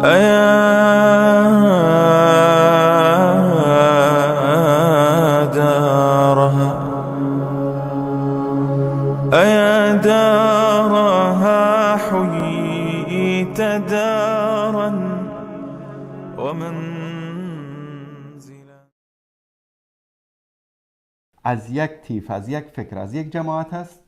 أيا دارها أيا دارها حييت دارا ومنزلا. از یک تیف، از یک فکر، از یک جماعت است.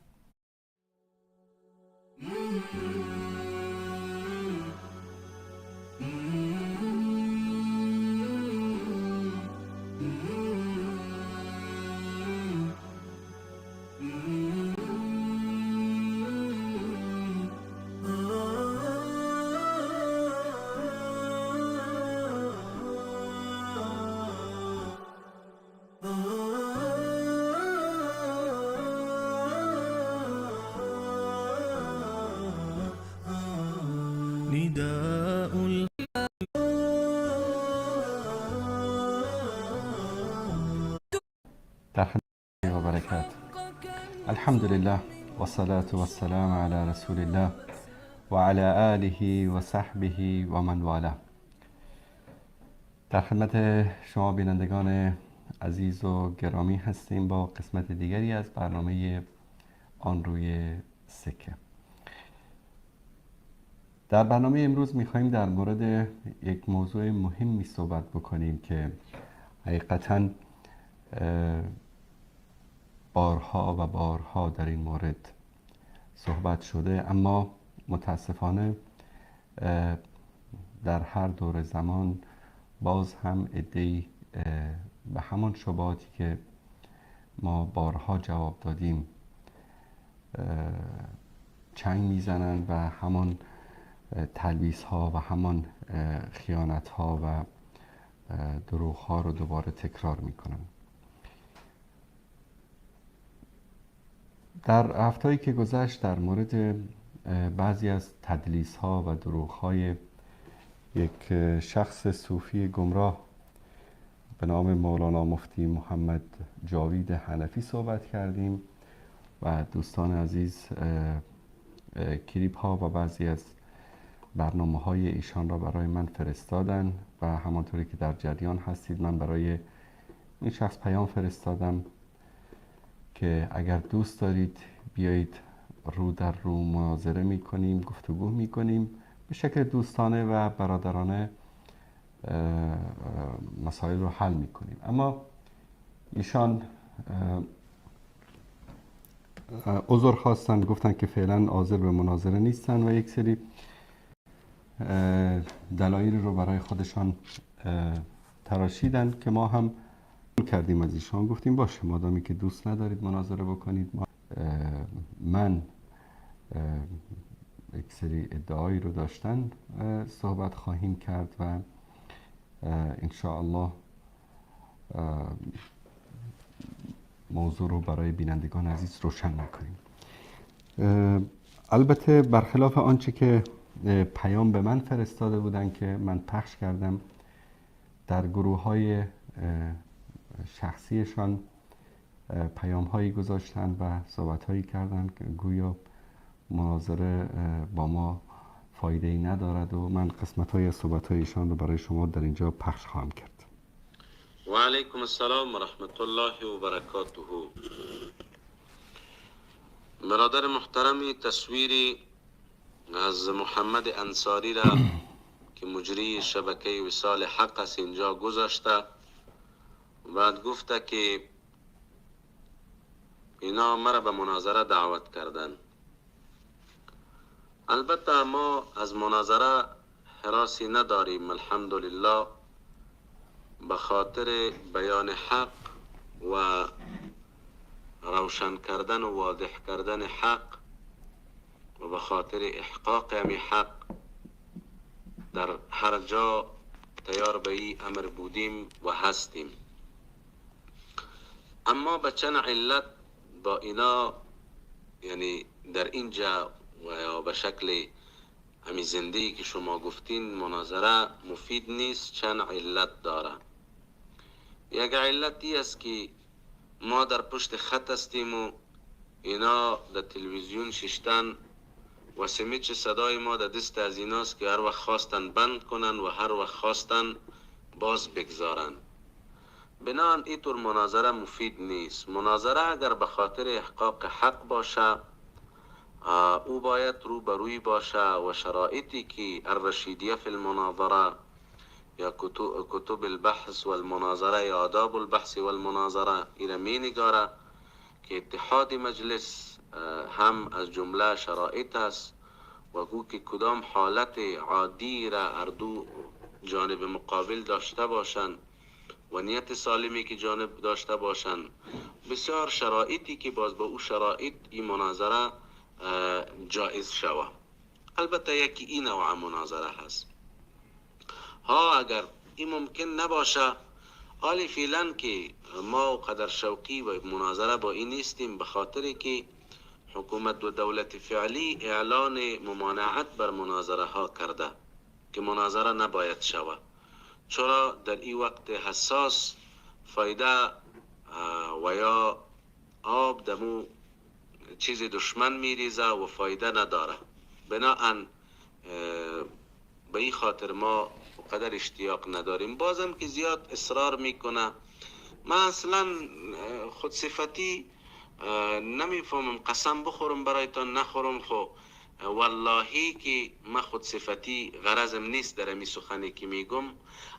در خدمت و برکات. الحمدلله والصلاة والسلام علی رسول الله و علی آله و صحبه و من والاه. در خدمت شما بینندگان عزیز و گرامی هستیم با قسمت دیگری از برنامه آن روی سکه. در برنامه امروز میخواییم در مورد یک موضوع مهمی صحبت بکنیم که حقیقتاً بارها و بارها در این مورد صحبت شده، اما متاسفانه در هر دور زمان باز هم عده‌ای به همان شبهاتی که ما بارها جواب دادیم چنگ میزنند و همان تلبیس ها و همان خیانت ها و دروغ ها رو دوباره تکرار میکنن. در هفته‌ای که گذشت در مورد بعضی از تدلیس ها و دروغ های یک شخص صوفی گمراه به نام مولانا مفتی محمد جاوید حنفی صحبت کردیم و دوستان عزیز کلیپ ها و بعضی از برنامه های ایشان را برای من فرستادن و همانطوری که در جریان هستید من برای این شخص پیام فرستادم که اگر دوست دارید بیایید رو در رو مناظره میکنیم، گفتگو میکنیم، به شکل دوستانه و برادرانه مسائل رو حل میکنیم. اما ایشان عذر خواستن، گفتن که فعلا حاضر به مناظره نیستن و یک سری دلایل رو برای خودشان تراشیدن که ما هم کردیم از ایشان، گفتیم باشه مادامی که دوست ندارید مناظره بکنید، من یک سری ادعایی رو داشتن صحبت خواهیم کرد و انشاءالله موضوع رو برای بینندگان عزیز روشن میکنیم. البته برخلاف آنچه که پیام به من فرستاده بودن که من پخش کردم، در گروه های شخصیشان پیام هایی گذاشتن و صحبت هایی کردن که گویا مناظره با ما فایده ای ندارد و من قسمت های صحبت هایشان رو برای شما در اینجا پخش خواهم کرد. و علیکم السلام و رحمت الله و برکاته. برادر محترمی تصویری از محمد انصاری را که مجری شبکه وصال حق است اینجا گذاشته، بعد گفته که اینا مرا به مناظره دعوت کردن. البته ما از مناظره حراسی نداریم، الحمدلله، به خاطر بیان حق و روشن کردن و واضح کردن حق و به خاطر احقاق همی حق در هر جا تیار به این امر بودیم و هستیم. اما به چند علت با اینا، یعنی در اینجا و یا به شکل همی زندگی که شما گفتین مناظره مفید نیست. چند علت داره. یک علتی است که ما در پشت خط هستیم و اینا در تلویزیون ششتن و سمیچ صدای ما در دست از ایناست که هر وقت خواستن بند کنن و هر وقت خواستن باز بگذارن. بنان اینطور مناظره مفید نیست. مناظره اگر به خاطر احقاق حق باشه، او باید روبروی باشه و شرایطی که الرشیدیه فی المناظره یا کتب البحث و المناظره یا آداب البحث و المناظره ایره می نگاره که اتحاد مجلس هم از جمله شرایط است و گو که کدام حالت عادی را هر دو جانب مقابل داشته باشند و نیت سالمی که جانب داشته باشند، بسیار شرایطی که باز با او شرایط این مناظره جایز شوه. البته یکی این نوع مناظره هست. ها اگر این ممکن نباشه، حالی فعلا که ما قدر شوقی و مناظره با این نیستیم، به خاطر که حکومت و دولت فعلی اعلان ممانعت بر مناظره ها کرده که مناظره نباید شوه، چرا در این وقت حساس فایده و یا آب دمو چیز دشمن میریزه و فایده نداره. بناهن به این خاطر ما قدر اشتیاق نداریم. بازم که زیاد اصرار میکنه، من اصلا خودصفتی نمیفهمم، قسم بخورم برایتان نخورم، خو واللهی که من خودصفتی غرضم نیست در امی سخنی که میگم،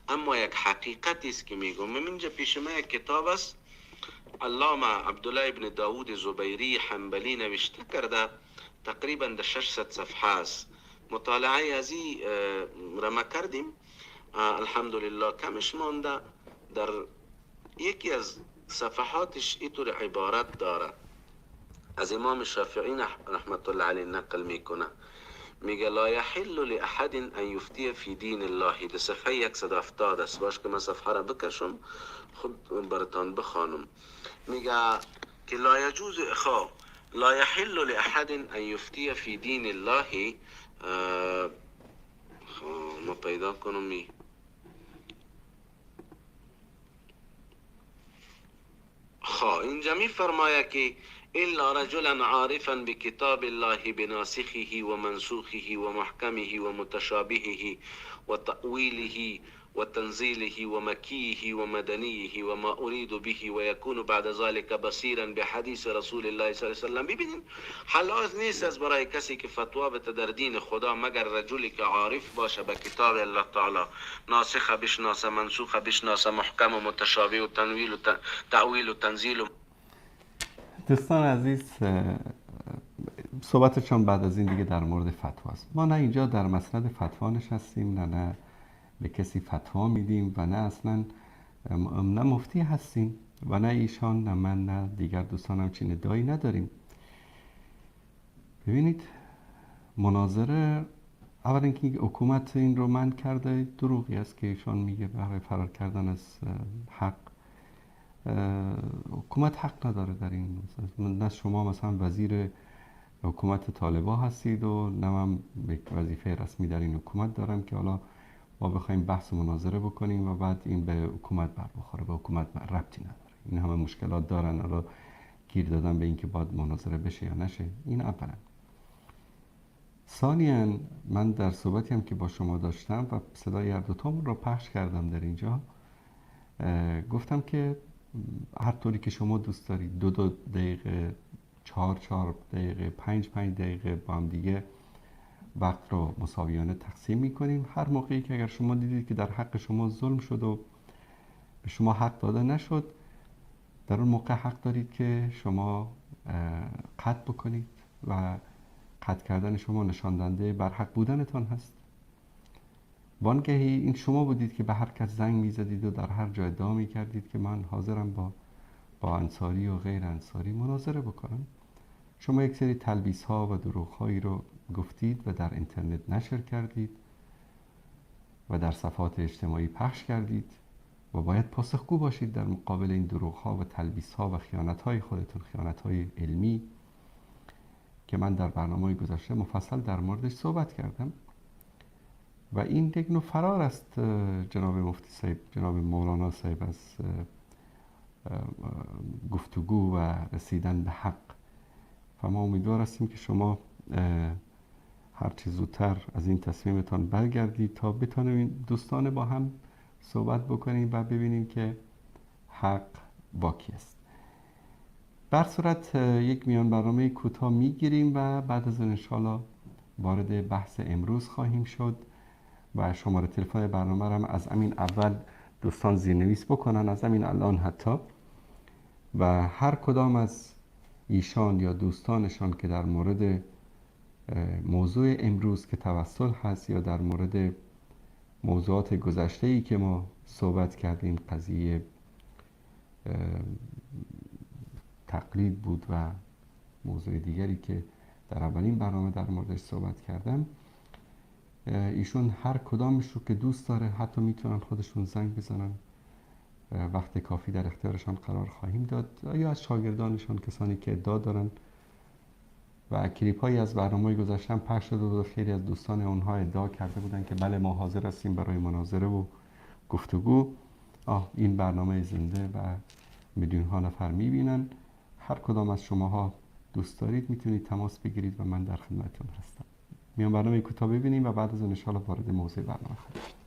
اما یک حقیقتی است که میگم. من اینجا پیش من یک کتاب است، علامه عبدالله ابن داود زبیری حنبلی نوشته کرده، تقریبا در 600 صفحه است. مطالعه از این را کردیم، الحمدلله کمش مانده. در یکی از صفحاتش اینطور عبارت داره، از امام شافعی رحمت الله علیه نقل میکنه، میگه لا یحل لأحد ان یفتی فی دین الله. در صفحه 170 است، باش که من صفحه را بکشم خود براتان بخوانم. میگه که لا یجوز لا یحل لأحد ان یفتی فی دین الله. ما پیدا کنم اینجا می فرماید که إلا رجلا عارفا بكتاب الله بناسخه ومنسوخه ومحكمه ومتشابهه وتأويله وتنزيله ومكيه ومدنيه وما أريد به ويكون بعد ذلك بصيرا بحديث رسول الله صلى الله عليه وسلم. ببینین حلال نیست از برای کسی که فتوا بده در دین خدا مگر رجلی که عارف باشه به کتاب الله تعالی، ناسخ بشناسه، منسوخ بشناسه، محکم و متشابه و تنویل و تأویل و تنزیل و. دوستان عزیز، صحبتشان بعد از این دیگه در مورد فتوا است. ما نه اینجا در مسند فتوا نشستیم، نه به کسی فتوا میدیم و نه اصلا نه مفتی هستیم و نه ایشان، نه من، نه دیگر دوستانم چنین ادعایی نداریم. ببینید مناظره، اولا اینکه حکومت این رو منع کرده دروغی است که ایشان میگه برای فرار کردن از حق. حکومت حق نداره در این، نه شما مثلا وزیر حکومت طالبا هستید و نه من یک وظیفه رسمی در این حکومت دارم که حالا ما بخوایم بحث و مناظره بکنیم و بعد این به حکومت بر بخوره. به حکومت ربطی نداره، این همه مشکلات دارن، حالا گیر دادن به اینکه باید مناظره بشه یا نشه، این اولا. ثانیا من در صحبتی هم که با شما داشتم و صدای هر دوتامون رو پخش کردم در اینجا، گفتم که هر طوری که شما دوست دارید، 2 دقیقه، 4 دقیقه، 5 دقیقه با هم دیگه وقت رو مساویانه تقسیم میکنیم. هر موقعی که اگر شما دیدید که در حق شما ظلم شد و به شما حق داده نشد، در اون موقع حق دارید که شما قطع بکنید و قطع کردن شما نشان دهنده بر حق بودنتان هست. وانگهی این شما بودید که به هر کس زنگ میزدید و در هر جای ادعا میکردید که من حاضرم با انصاری و غیر انصاری مناظره بکنم. شما یک سری تلبیس ها و دروغ هایی رو گفتید و در اینترنت نشر کردید و در صفحات اجتماعی پخش کردید و باید پاسخگو باشید در مقابل این دروغ ها و تلبیس ها و خیانت های خودتون، خیانت های علمی که من در برنامه گذشته مفصل در موردش صحبت کردم. و این یک نوع فرار است جناب مفتی صاحب، جناب مولانا صاحب، از گفتگو و رسیدن به حق. و ما امیدوار هستیم که شما هر چه زودتر از این تصمیمتان برگردید تا بتانیم دوستان با هم صحبت بکنیم و ببینیم که حق با کی است. بر صورت یک میان برنامه کوتاه میگیریم و بعد از اون انشالله وارد بحث امروز خواهیم شد و شماره تلفن برنامه هم از همین اول دوستان زیرنویس بکنن، از همین الان حتی، و هر کدام از ایشان یا دوستانشان که در مورد موضوع امروز که توسل هست یا در مورد موضوعات گذشته‌ای که ما صحبت کردیم، قضیه تقلید بود و موضوع دیگری که در اولین برنامه در موردش صحبت کردم، ایشون هر کدامش رو که دوست داره حتی میتونن خودشون زنگ بزنن، وقت کافی در اختیارشان قرار خواهیم داد، یا از شاگردانشان کسانی که ادعا دارن و کلیپ هایی از برنامه‌های گذشته پخش شده بود و خیلی از دوستان اونها ادعا کرده بودن که بله ما حاضر هستیم برای مناظره و گفتگو. این برنامه زنده و میلیون ها نفر میبینن. هر کدام از شماها دوست دارید میتونید تماس بگیرید و من در خدمتتون هستم. میان برنامه کوتاه ببینیم و بعد از اون ان شاءالله وارد موضوع برنامه خواهیم شد.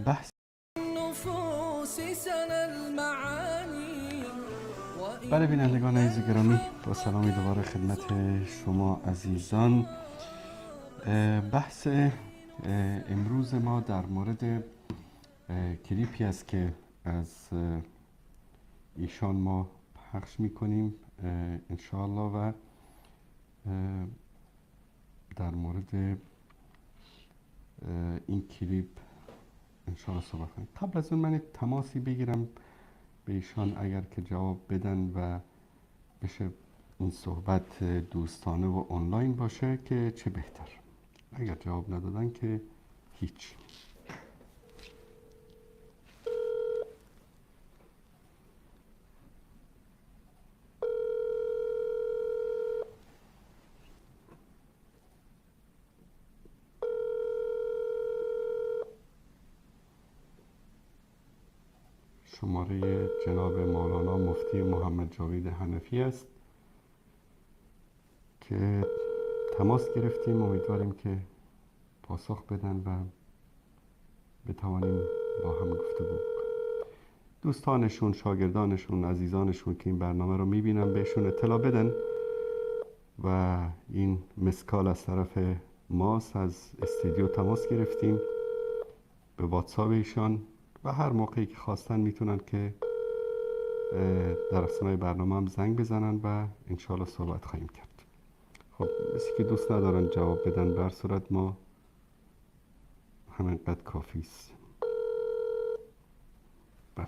بحث بله بینندگان عزیز گرامی، با سلامی دوباره خدمت شما عزیزان. بحث امروز ما در مورد کلیپی است که از ایشان ما پخش میکنیم انشاءالله و در مورد این کلیپ انشاءالله صحبت کنیم. قبل از اون من تماسی بگیرم به ایشان اگر که جواب بدن و بشه این صحبت دوستانه و آنلاین باشه که چه بهتر، اگر جواب ندادن که هیچ. شماره جناب مولانا مفتی محمد جاوید حنفی است که تماس گرفتیم، امیدواریم که پاسخ بدن و بتوانیم با هم گفتگو بکنیم. دوستانشون، شاگردانشون، عزیزانشون که این برنامه رو میبینن بهشون اطلاع بدن و این مسکال از طرف ماست، از استودیو تماس گرفتیم به واتساپ ایشان و هر موقعی که خواستن میتونن که در اثنای برنامه هم زنگ بزنن و انشالله صحبت خواهیم کرد. خب مثل که دوست ندارن جواب بدن، بر صورت ما همینقدر کافی است. بله،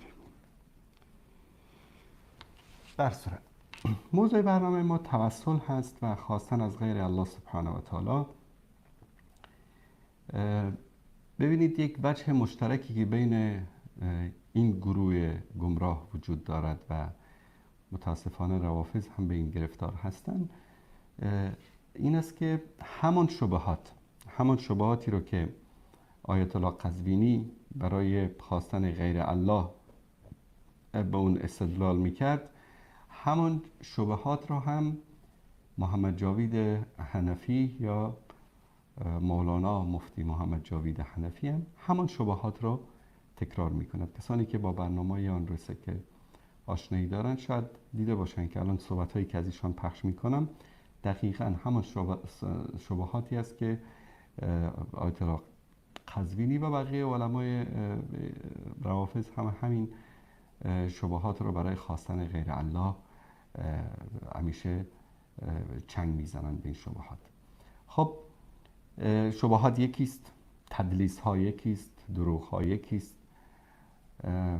بر صورت موضوع برنامه ما توسل هست و خواستن از غیر الله سبحانه و تعالی. ببینید یک وجه مشترکی که بین این گروه گمراه وجود دارد و متاسفانه روافض هم به این گرفتار هستند، این است که همان شبهاتی رو که آیت الله قزوینی برای خواستن غیر الله به اون استدلال میکرد، همان شبهات رو هم محمد جاوید حنفی یا مولانا مفتی محمد جاوید حنفی هم همان شبهات رو تکرار میکند. کسانی که با برنامه آن رسه که آشنایی دارن شاید دیده باشن که الان صحبت هایی که از ایشان پخش میکنم دقیقا همان شبهاتی است که آیت الله قزوینی و بقیه علمای روافض هم همین شبهات رو برای خواستن غیر الله همیشه چنگ میزنن به این شبهات. خب شبهات یکیست، تدلیس ها یکیست، دروغ ها یکیست،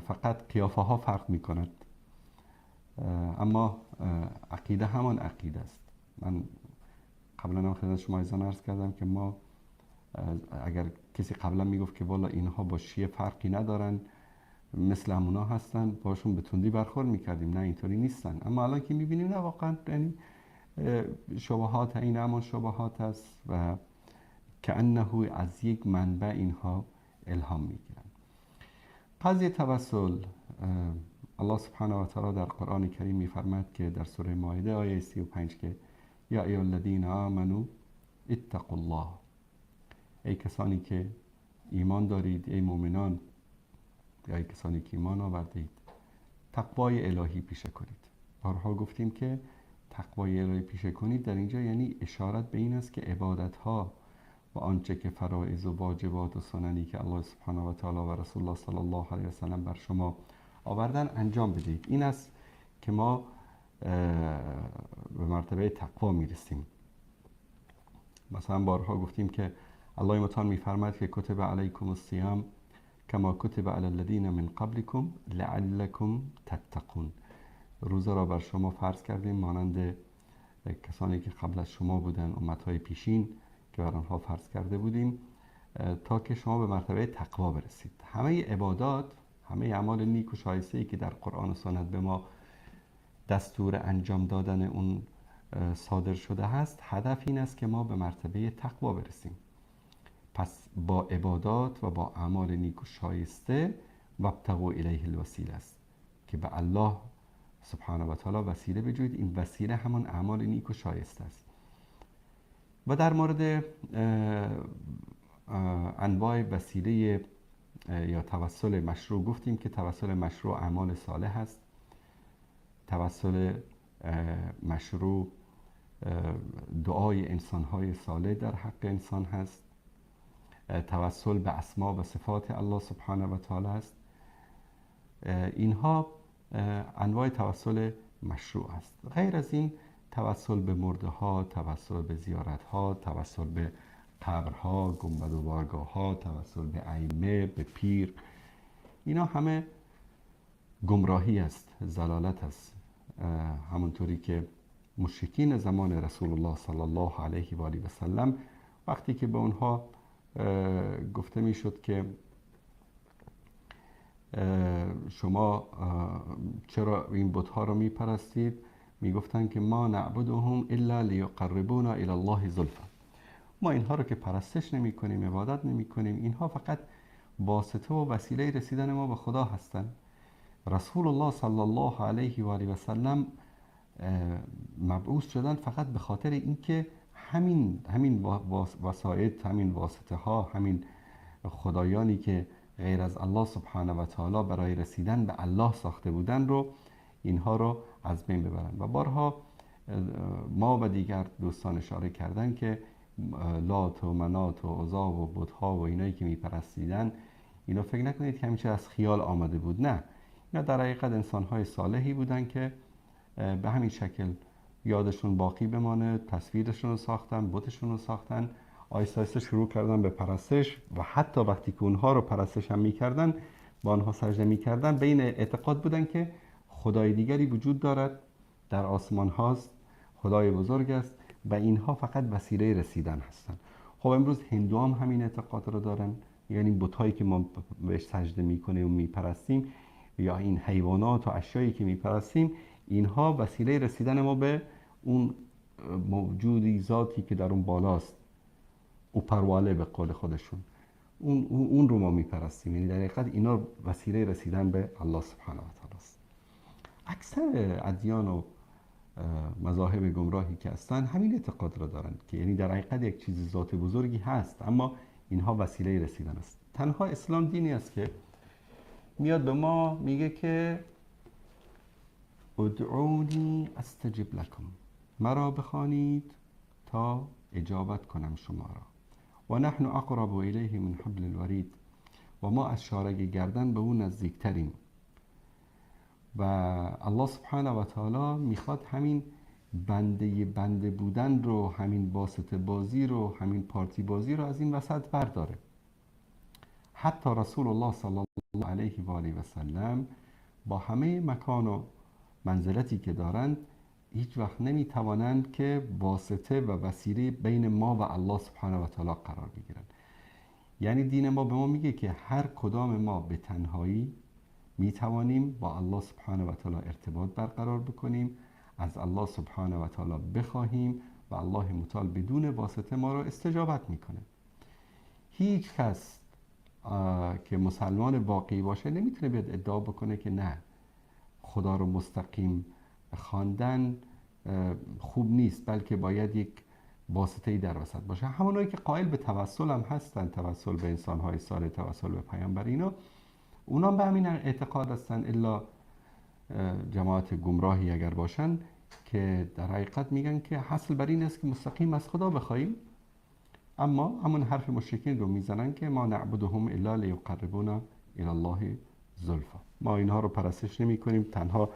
فقط قیافه ها فرق می کند، اما عقیده همان عقیده است. من قبلا هم خدمت شما عزیزان عرض کردم که ما اگر کسی قبلا میگفت که والا اینها با شیعه فرقی ندارن، مثل همونا هستن، باشون به تندی برخورد میکردیم، نه اینطوری نیستن. اما الان که میبینیم نه، واقعا یعنی شبهات این همان شبهات است و کأنه از یک منبع اینها الهام میگیرن. قضیه توسل، الله سبحانه و تعالی در قرآن کریم میفرماد که در سوره مائده آیه 35 که یا ایها الذین آمنوا اتقوا الله، ای کسانی که ایمان دارید، ای مؤمنان، یا ای کسانی که ایمان آوردید، تقوای الهی پیشه کنید. بارها گفتیم که تقوای الهی پیشه کنید در اینجا یعنی اشارت به این است که عبادت ها و آنچه که فرائض و واجبات و سننی که الله سبحانه و تعالی و رسول الله صلی الله علیه و سلم بر شما آوردن انجام بدید. این است که ما به مرتبه تقوا میرسیم. مثلا بارها گفتیم که الله متعال میفرماد که کتب علیکم الصیام کما کتب علی الذین من قبلکم لعلکم تتقون. روزه را بر شما فرض کردیم مانند کسانی که قبل از شما بودن، امتهای پیشین که بر آنها فرض کرده بودیم، تا که شما به مرتبه تقوا برسید. همه عبادات، همه اعمال نیک و شایسته ای که در قرآن و سنت به ما دستور انجام دادن اون صادر شده هست، هدف این است که ما به مرتبه تقوا برسیم. پس با عبادات و با اعمال نیک و شایسته وابتغوا الیه الوسیله است که به الله سبحانه و تعالی وسیله بجویید. این وسیله همان اعمال نیک و شایسته است. و در مورد انواع وسیله یا توسل مشروع گفتیم که توسل مشروع اعمال صالح است. توسل مشروع دعای انسانهای صالح در حق انسان هست. توسل به اسما و صفات الله سبحانه و تعالی است. اینها انواع توسل مشروع است. غیر از این توسل به مرده ها، توسل به زیارت ها، توسل به قبرها، گنبد و بارگاه ها، توسل به ائمه، به پیر، اینا همه گمراهی است، ضلالت است. همونطوری که مشرکین زمان رسول الله صلی الله علیه و آله و سلم وقتی که به اونها گفته میشد که شما چرا این بت‌ها رو میپرستید، میگفتن که ما نعبدهم الا لیقربونا الی الله زلفا. ما اینها رو که پرستش نمی کنیم، عبادت نمی کنیم، اینها فقط واسطه و وسیله رسیدن ما به خدا هستند. رسول الله صلی الله علیه و آله و سلم مبعوث شدن فقط به خاطر اینکه همین وسایط، همین واسطه ها، همین خدایانی که غیر از الله سبحانه و تعالی برای رسیدن به الله ساخته بودن رو، اینها رو از بین ببرن. و بارها ما و دیگر دوستان اشاره کردن که لات و منات و عزا و بت‌ها و اینایی که میپرستیدن، اینا فکر نکنید که همیشه از خیال آمده بود. نه، اینا در حقیقت انسان‌های صالحی بودن که به همین شکل یادشون باقی بمانه، تصویرشون رو ساختن، بتشون رو ساختن، آیسته آیسته شروع کردن به پرستش و حتی وقتی که اونها رو پرستش هم میکردن، با آنها سجده میکردن، به این اعتقاد بودن که خدای دیگری وجود دارد، در آسمان هاست، خدای بزرگ است و اینها فقط وسیله رسیدن هستند. خب امروز هندو هم همین اعتقاد رو دارن، یعنی بت‌هایی که ما بهش سجده میکنیم و میپرستیم یا این حیوانات و اشیایی که میپرستیم، اینها وسیله رسیدن ما به اون موجودی ذاتی که در اون بالاست، او پرواله به قول خودشون، اون رو ما میپرستیم. یعنی در حقیقت اینا وسیله رسیدن به الله سبحانه و تعالی است. اکثر ادیان و مذاهب گمراهی که هستن همین اعتقاد را دارن که یعنی در حقیقت یک چیز ذات بزرگی هست، اما اینها وسیله رسیدن است. تنها اسلام دینی است که میاد به ما میگه که ادعونی استجب لکم، مرا بخوانید تا اجابت کنم شما را. و نحن اقرب الیه من حبل الورید، و ما از شارگ گردن به اون نزدیکتریم. و الله سبحانه و تعالی میخواد همین بنده بنده بودن رو، همین واسطه بازی رو، همین پارتی بازی رو از این وسط برداره. حتی رسول الله صلی الله علیه و آله و سلم با همه مکان و منزلتی که دارند هیچ وقت نمیتوانند که واسطه و وسیله بین ما و الله سبحانه و تعالی قرار بگیرند. یعنی دین ما به ما میگه که هر کدام ما به تنهایی می توانیم با الله سبحانه و تعالی ارتباط برقرار بکنیم، از الله سبحانه و تعالی بخواهیم و الله متعال بدون واسطه ما رو استجابت میکنه. هیچ کس که مسلمان واقعی باشه نمیتونه بیاد ادعا بکنه که نه، خدا رو مستقیم خواندن خوب نیست، بلکه باید یک واسطه‌ای در وسط باشه. همونایی که قائل به توسل هم هستن، توسل به انسان‌های صالح، توسل به پیامبر، اینا اونا به همین اعتقاد هستن، الا جماعت گمراهی اگر باشن که در حقیقت میگن که حاصل بر این است که مستقیم از خدا بخوایم، اما همون حرف مشرکین رو میزنن که ما نعبدهم الا لیقربونا الی الله زلفا، ما اینها رو پرستش نمی کنیم، تنها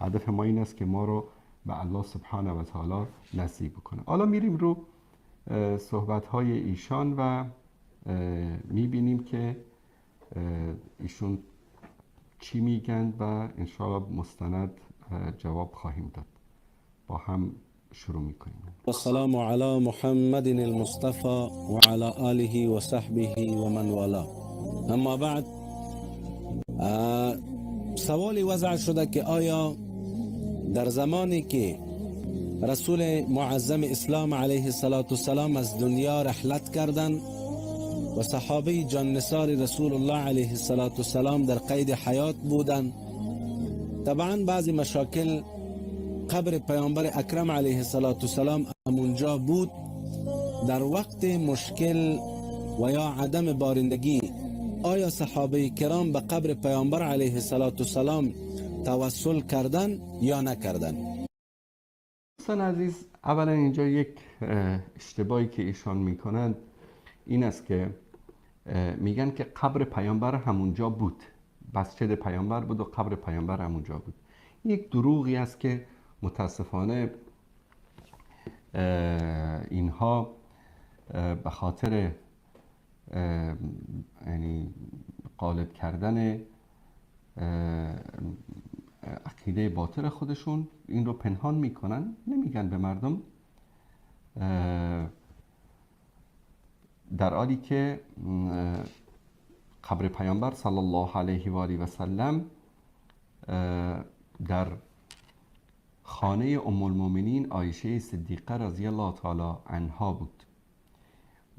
هدف ما این است که ما رو به الله سبحانه و تعالی نزدیک بکنه. حالا میریم رو صحبت های ایشان و میبینیم که ایشون چی میگن و انشاءالله مستند جواب خواهیم داد. با هم شروع میکنیم. والسلام علی محمد المصطفى وعلى آله و صحبه و من والاه. اما بعد، سوالی وضع شده که آیا در زمانی که رسول معظم اسلام علیه السلام از دنیا رحلت کردند و صحابه جان نثار رسول الله علیه السلام در قید حیات بودند، طبعا بعضی مشاکل قبر پیامبر اکرم علیه السلام همونجا بود، در وقت مشکل و یا عدم بارندگی آیا صحابه کرام به قبر پیامبر علیه السلام توسل کردن یا نکردن؟ دوستان عزیز، اولا اینجا یک اشتباهی که ایشان میکنند این است که میگن که قبر پیامبر همونجا بود، مسجد پیامبر بود و قبر پیامبر همونجا بود. یک دروغی است که متاسفانه اینها به خاطر یعنی غالب کردن عقیده باطل خودشون این رو پنهان میکنن، نمیگن به مردم، در حالی که قبر پیامبر صلی الله علیه و آله و سلم در خانه ام المؤمنین عایشه صدیقه رضی الله تعالی عنها بود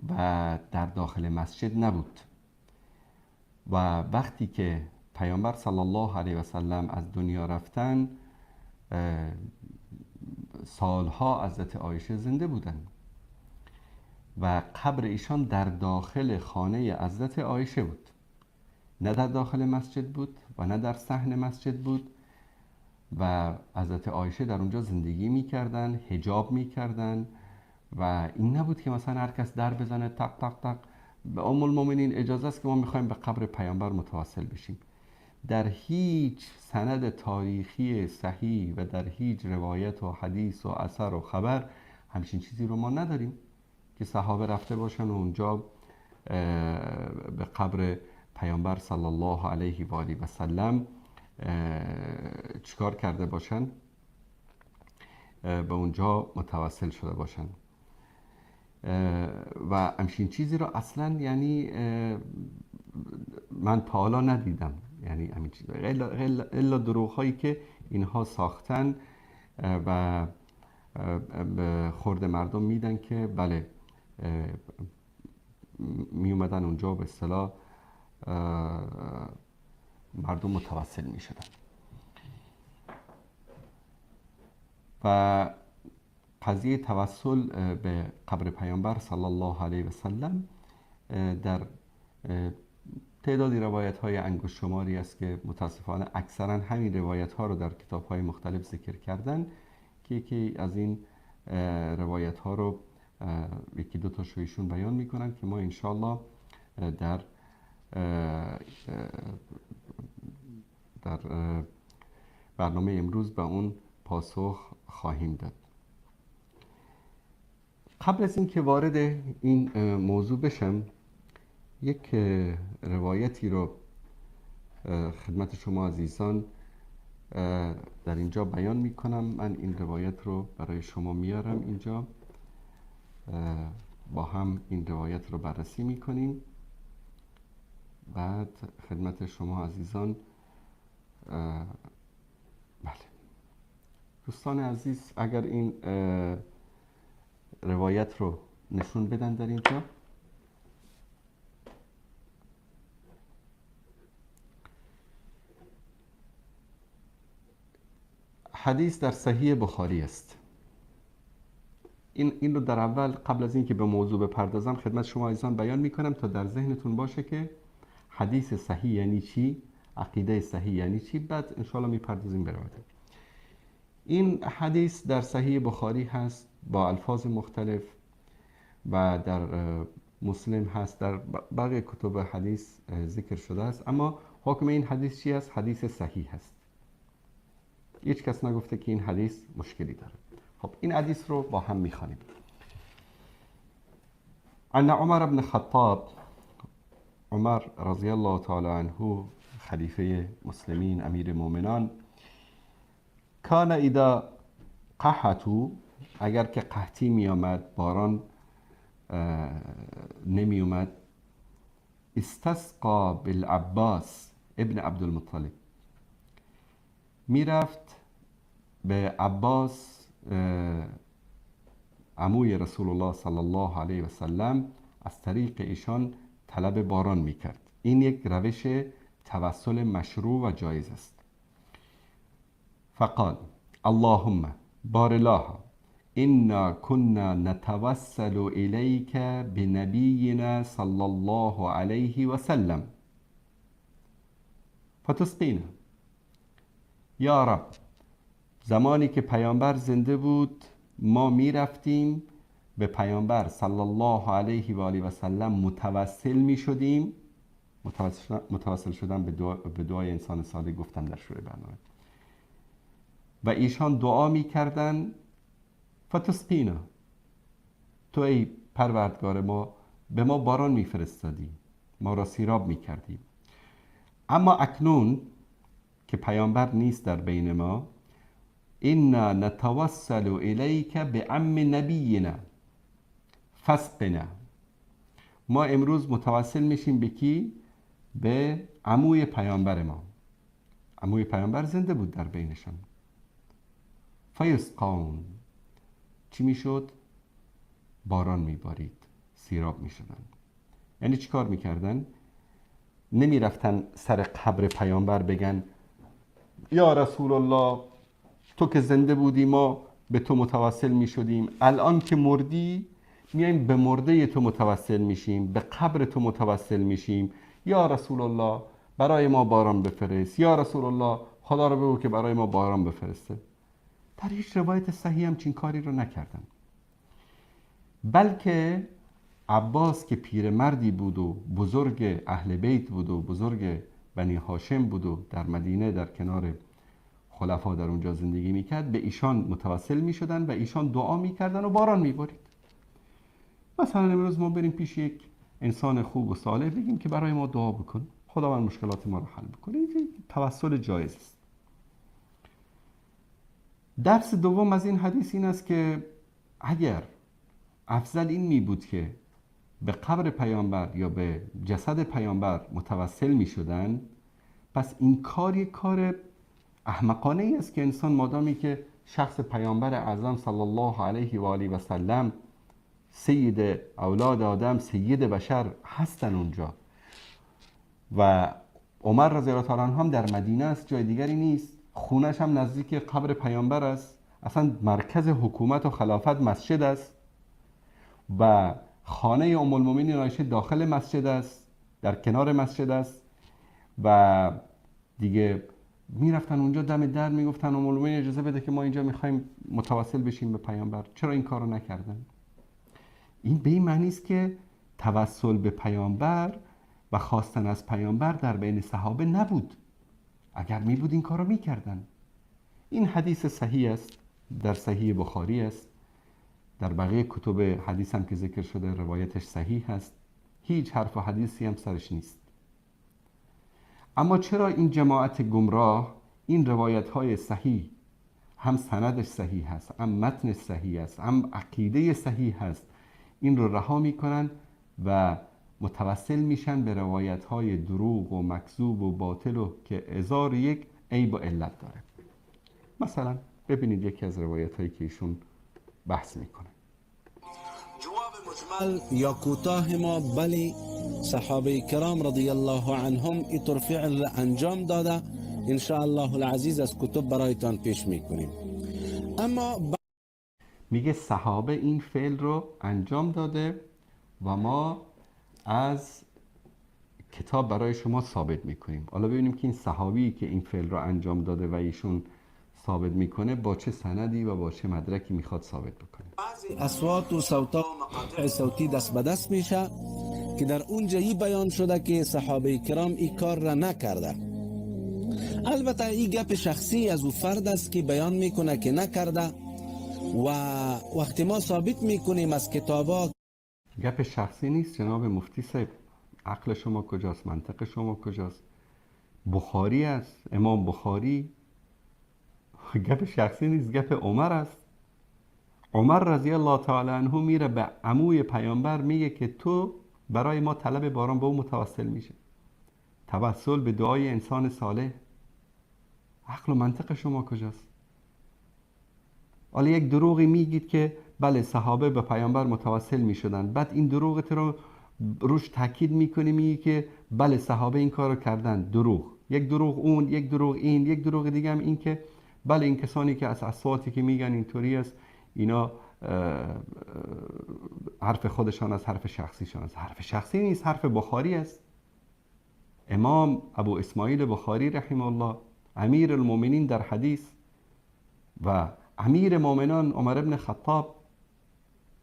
و در داخل مسجد نبود. و وقتی که پیامبر صلی الله علیه و سلم از دنیا رفتن، سالها حضرت عایشه زنده بودند و قبر ایشان در داخل خانه حضرت عایشه بود، نه در داخل مسجد بود و نه در صحن مسجد بود. و حضرت عایشه در اونجا زندگی میکردن، حجاب میکردن و این نبود که مثلا هر کس در بزنه تق تق تق به ام المؤمنین اجازه است که ما میخوایم به قبر پیامبر متوسل بشیم. در هیچ سند تاریخی صحیح و در هیچ روایت و حدیث و اثر و خبر همچین چیزی رو ما نداریم که صحابه رفته باشن و اونجا به قبر پیامبر صلی الله علیه و آله و سلم چیکار کرده باشن، به اونجا متوسل شده باشن. و همچین چیزی رو اصلا یعنی من تا حالا ندیدم، یعنی همین چیز الا دروغ هایی که اینها ساختن و به خورد مردم میدن که بله می اومدن اونجا به اصطلاح مردم متوسل می شدن. و قضیه توسل به قبر پیامبر صلی الله علیه و سلم در تعدادی روایت های انگشت شماری است که متاسفانه اکثرا همین روایت ها رو در کتاب های مختلف ذکر کردن که یکی از این روایت ها رو یکی دو تاشو ایشون بیان میکنن که ما انشالله در برنامه امروز به اون پاسخ خواهیم داد. قبل از اینکه وارد این موضوع بشم یک روایتی رو خدمت شما عزیزان در اینجا بیان میکنم. من این روایت رو برای شما میارم اینجا، با هم این روایت رو بررسی میکنیم. بعد خدمت شما عزیزان بله دوستان عزیز، اگر این روایت رو نشون بدن در اینجا، حدیث در صحیح بخاری است. این رو در اول قبل از اینکه به موضوع بپردازم خدمت شما عزیزان بیان میکنم تا در ذهنتون باشه که حدیث صحیح یعنی چی، عقیده صحیح یعنی چی، بعد انشاءالله میپردازیم به روایت. این حدیث در صحیح بخاری هست با الفاظ مختلف و در مسلم هست، در بقیه کتب حدیث ذکر شده است. اما حکم این حدیث چی است؟ حدیث صحیح هست. هیچ کس نگفته که این حدیث مشکلی داره. خب این حدیث رو با هم میخوانیم. ان عمر بن خطاب، عمر رضی الله تعالی عنه خلیفه مسلمین امیر مؤمنان، کان اذا قحطوا، اگر که قحطی می آمد، باران نمی اومد، استسقا بالعباس ابن عبدالمطلب، میرفت به عباس عموی رسول الله صلی الله علیه و سلم، از طریق ایشان طلب باران میکرد. این یک روش توسل مشروع و جایز است. فقال اللهم بار الله انا كنا نتوسل الیک بنبینا صلی الله علیه و سلم فتسقینا. یا رب، زمانی که پیامبر زنده بود ما میرفتیم به پیامبر صلی الله علیه و آله و سلم متوسل می شدیم. متوسل شدن به دعای انسان صالح گفتم در شروع برنامه، و ایشان دعا می کردن فتسقینا، تو ای پروردگار ما به ما باران می فرستادی، ما را سیراب می کردی. اما اکنون که پیامبر نیست در بین ما، انا نتوسل الیک بعم نبینا فسقنا، ما امروز متوسل میشیم به کی؟ به عموی پیامبر ما. عموی پیامبر زنده بود در بینشان. فیسقون، چی میشد؟ باران میبارید، سیراب میشدن. یعنی چی کار میکردن؟ نمیرفتن سر قبر پیامبر بگن یا رسول الله تو که زنده بودی ما به تو متوسل می شدیم، الان که مردی میایم به مرده تو متوسل میشیم، به قبر تو متوسل میشیم، یا رسول الله برای ما باران بفرست، یا رسول الله خدا رو بگو که برای ما باران بفرسته. در هیچ روایت صحیح همچین کاری رو نکردن، بلکه عباس که پیرمردی بود و بزرگ اهل بیت بود و بزرگ بنی هاشم بود و در مدینه در کنار خلفا در اونجا زندگی میکرد، به ایشان متوسل میشدن و ایشان دعا میکردن و باران میبارید. مثلا امروز ما بریم پیش یک انسان خوب و صالح بگیم که برای ما دعا بکن، خداوند مشکلات ما رو حل بکنه، این توسل جایز است. درس دوم از این حدیث این است که اگر افضل این می بود که به قبر پیامبر یا به جسد پیامبر متوسل می شدن، پس این کار یک کار احمقانه ای است که انسان مادامی که شخص پیامبر اعظم صلی الله علیه و آله و سلم سید اولاد آدم، سید بشر هستن اونجا و عمر رضی الله تعالی عنه هم در مدینه است، جای دیگری نیست، خونش هم نزدیک قبر پیامبر است، اصلا مرکز حکومت و خلافت مسجد است و خانه ام المؤمنین عایشه داخل مسجد است، در کنار مسجد است و دیگه میرفتن اونجا دم در میگفتن ام المؤمنین اجازه بده که ما اینجا میخوایم متوسل بشیم به پیامبر. چرا این کارو نکردن؟ این به این معنی است که توسل به پیامبر و خواستن از پیامبر در بین صحابه نبود. اگر می بود این کارو میکردن. این حدیث صحیح است، در صحیح بخاری است، در بقیه کتب حدیث هم که ذکر شده روایتش صحیح است، هیچ حرف و حدیثی هم سرش نیست. اما چرا این جماعت گمراه این روایت های صحیح، هم سندش صحیح هست، هم متنش صحیح است، هم عقیده صحیح هست، این رو رها میکنن و متوسل میشن به روایت های دروغ و مکذوب و باطل و که هزار یک عیب و علت داره. مثلا ببینید یکی از روایت هایی که ایشون بحث میکنه. جواب مجمل یا کوتاه ما بلی، صحابه کرام رضی الله عنهم اینطور فعل انجام داده، ان شاء الله العزیز از کتب برایتان پیش میکنیم. اما میگه صحابه این فعل رو انجام داده و ما از کتاب برای شما ثابت میکنیم. حالا ببینیم که این صحابی که این فعل رو انجام داده و ایشون ثابت میکنه با چه سندی و با چه مدرکی میخواد ثابت بکنه. بعضی اصوات و صوتا و مقاطع صوتی دست به دست میشه که در اونجا ای بیان شده که صحابه کرام این کار را نکرده. البته این گپ شخصی از او فرد است که بیان میکنه که نکرده و وقتی ما ثابت میکنیم از کتابا. گپ شخصی نیست جناب مفتی صاحب، عقل شما کجاست؟ منطق شما کجاست؟ بخاری است، امام بخاری. گپ شخصی نیست، گپ عمر است. عمر رضی الله تعالی عنه میره به عموی پیامبر میگه که تو برای ما طلب باران به او متوسل میشه. توسل به دعای انسان صالح. عقل و منطق شما کجاست؟ حالا یک دروغی میگید که بله صحابه به پیامبر متوسل میشدن، بعد این دروغت رو روش تاکید میکنی، میگی که بله صحابه این کارو کردن. دروغ، یک دروغ اون، یک دروغ این، یک دروغ دیگه هم این که بله این کسانی که از اصواتی که میگن اینطوری است، اینا حرف خودشان از حرف شخصیشان است. حرف شخصی نیست، حرف بخاری است. امام ابو اسماعیل بخاری رحمه الله، امیر المؤمنین در حدیث و امیر مؤمنان عمر ابن خطاب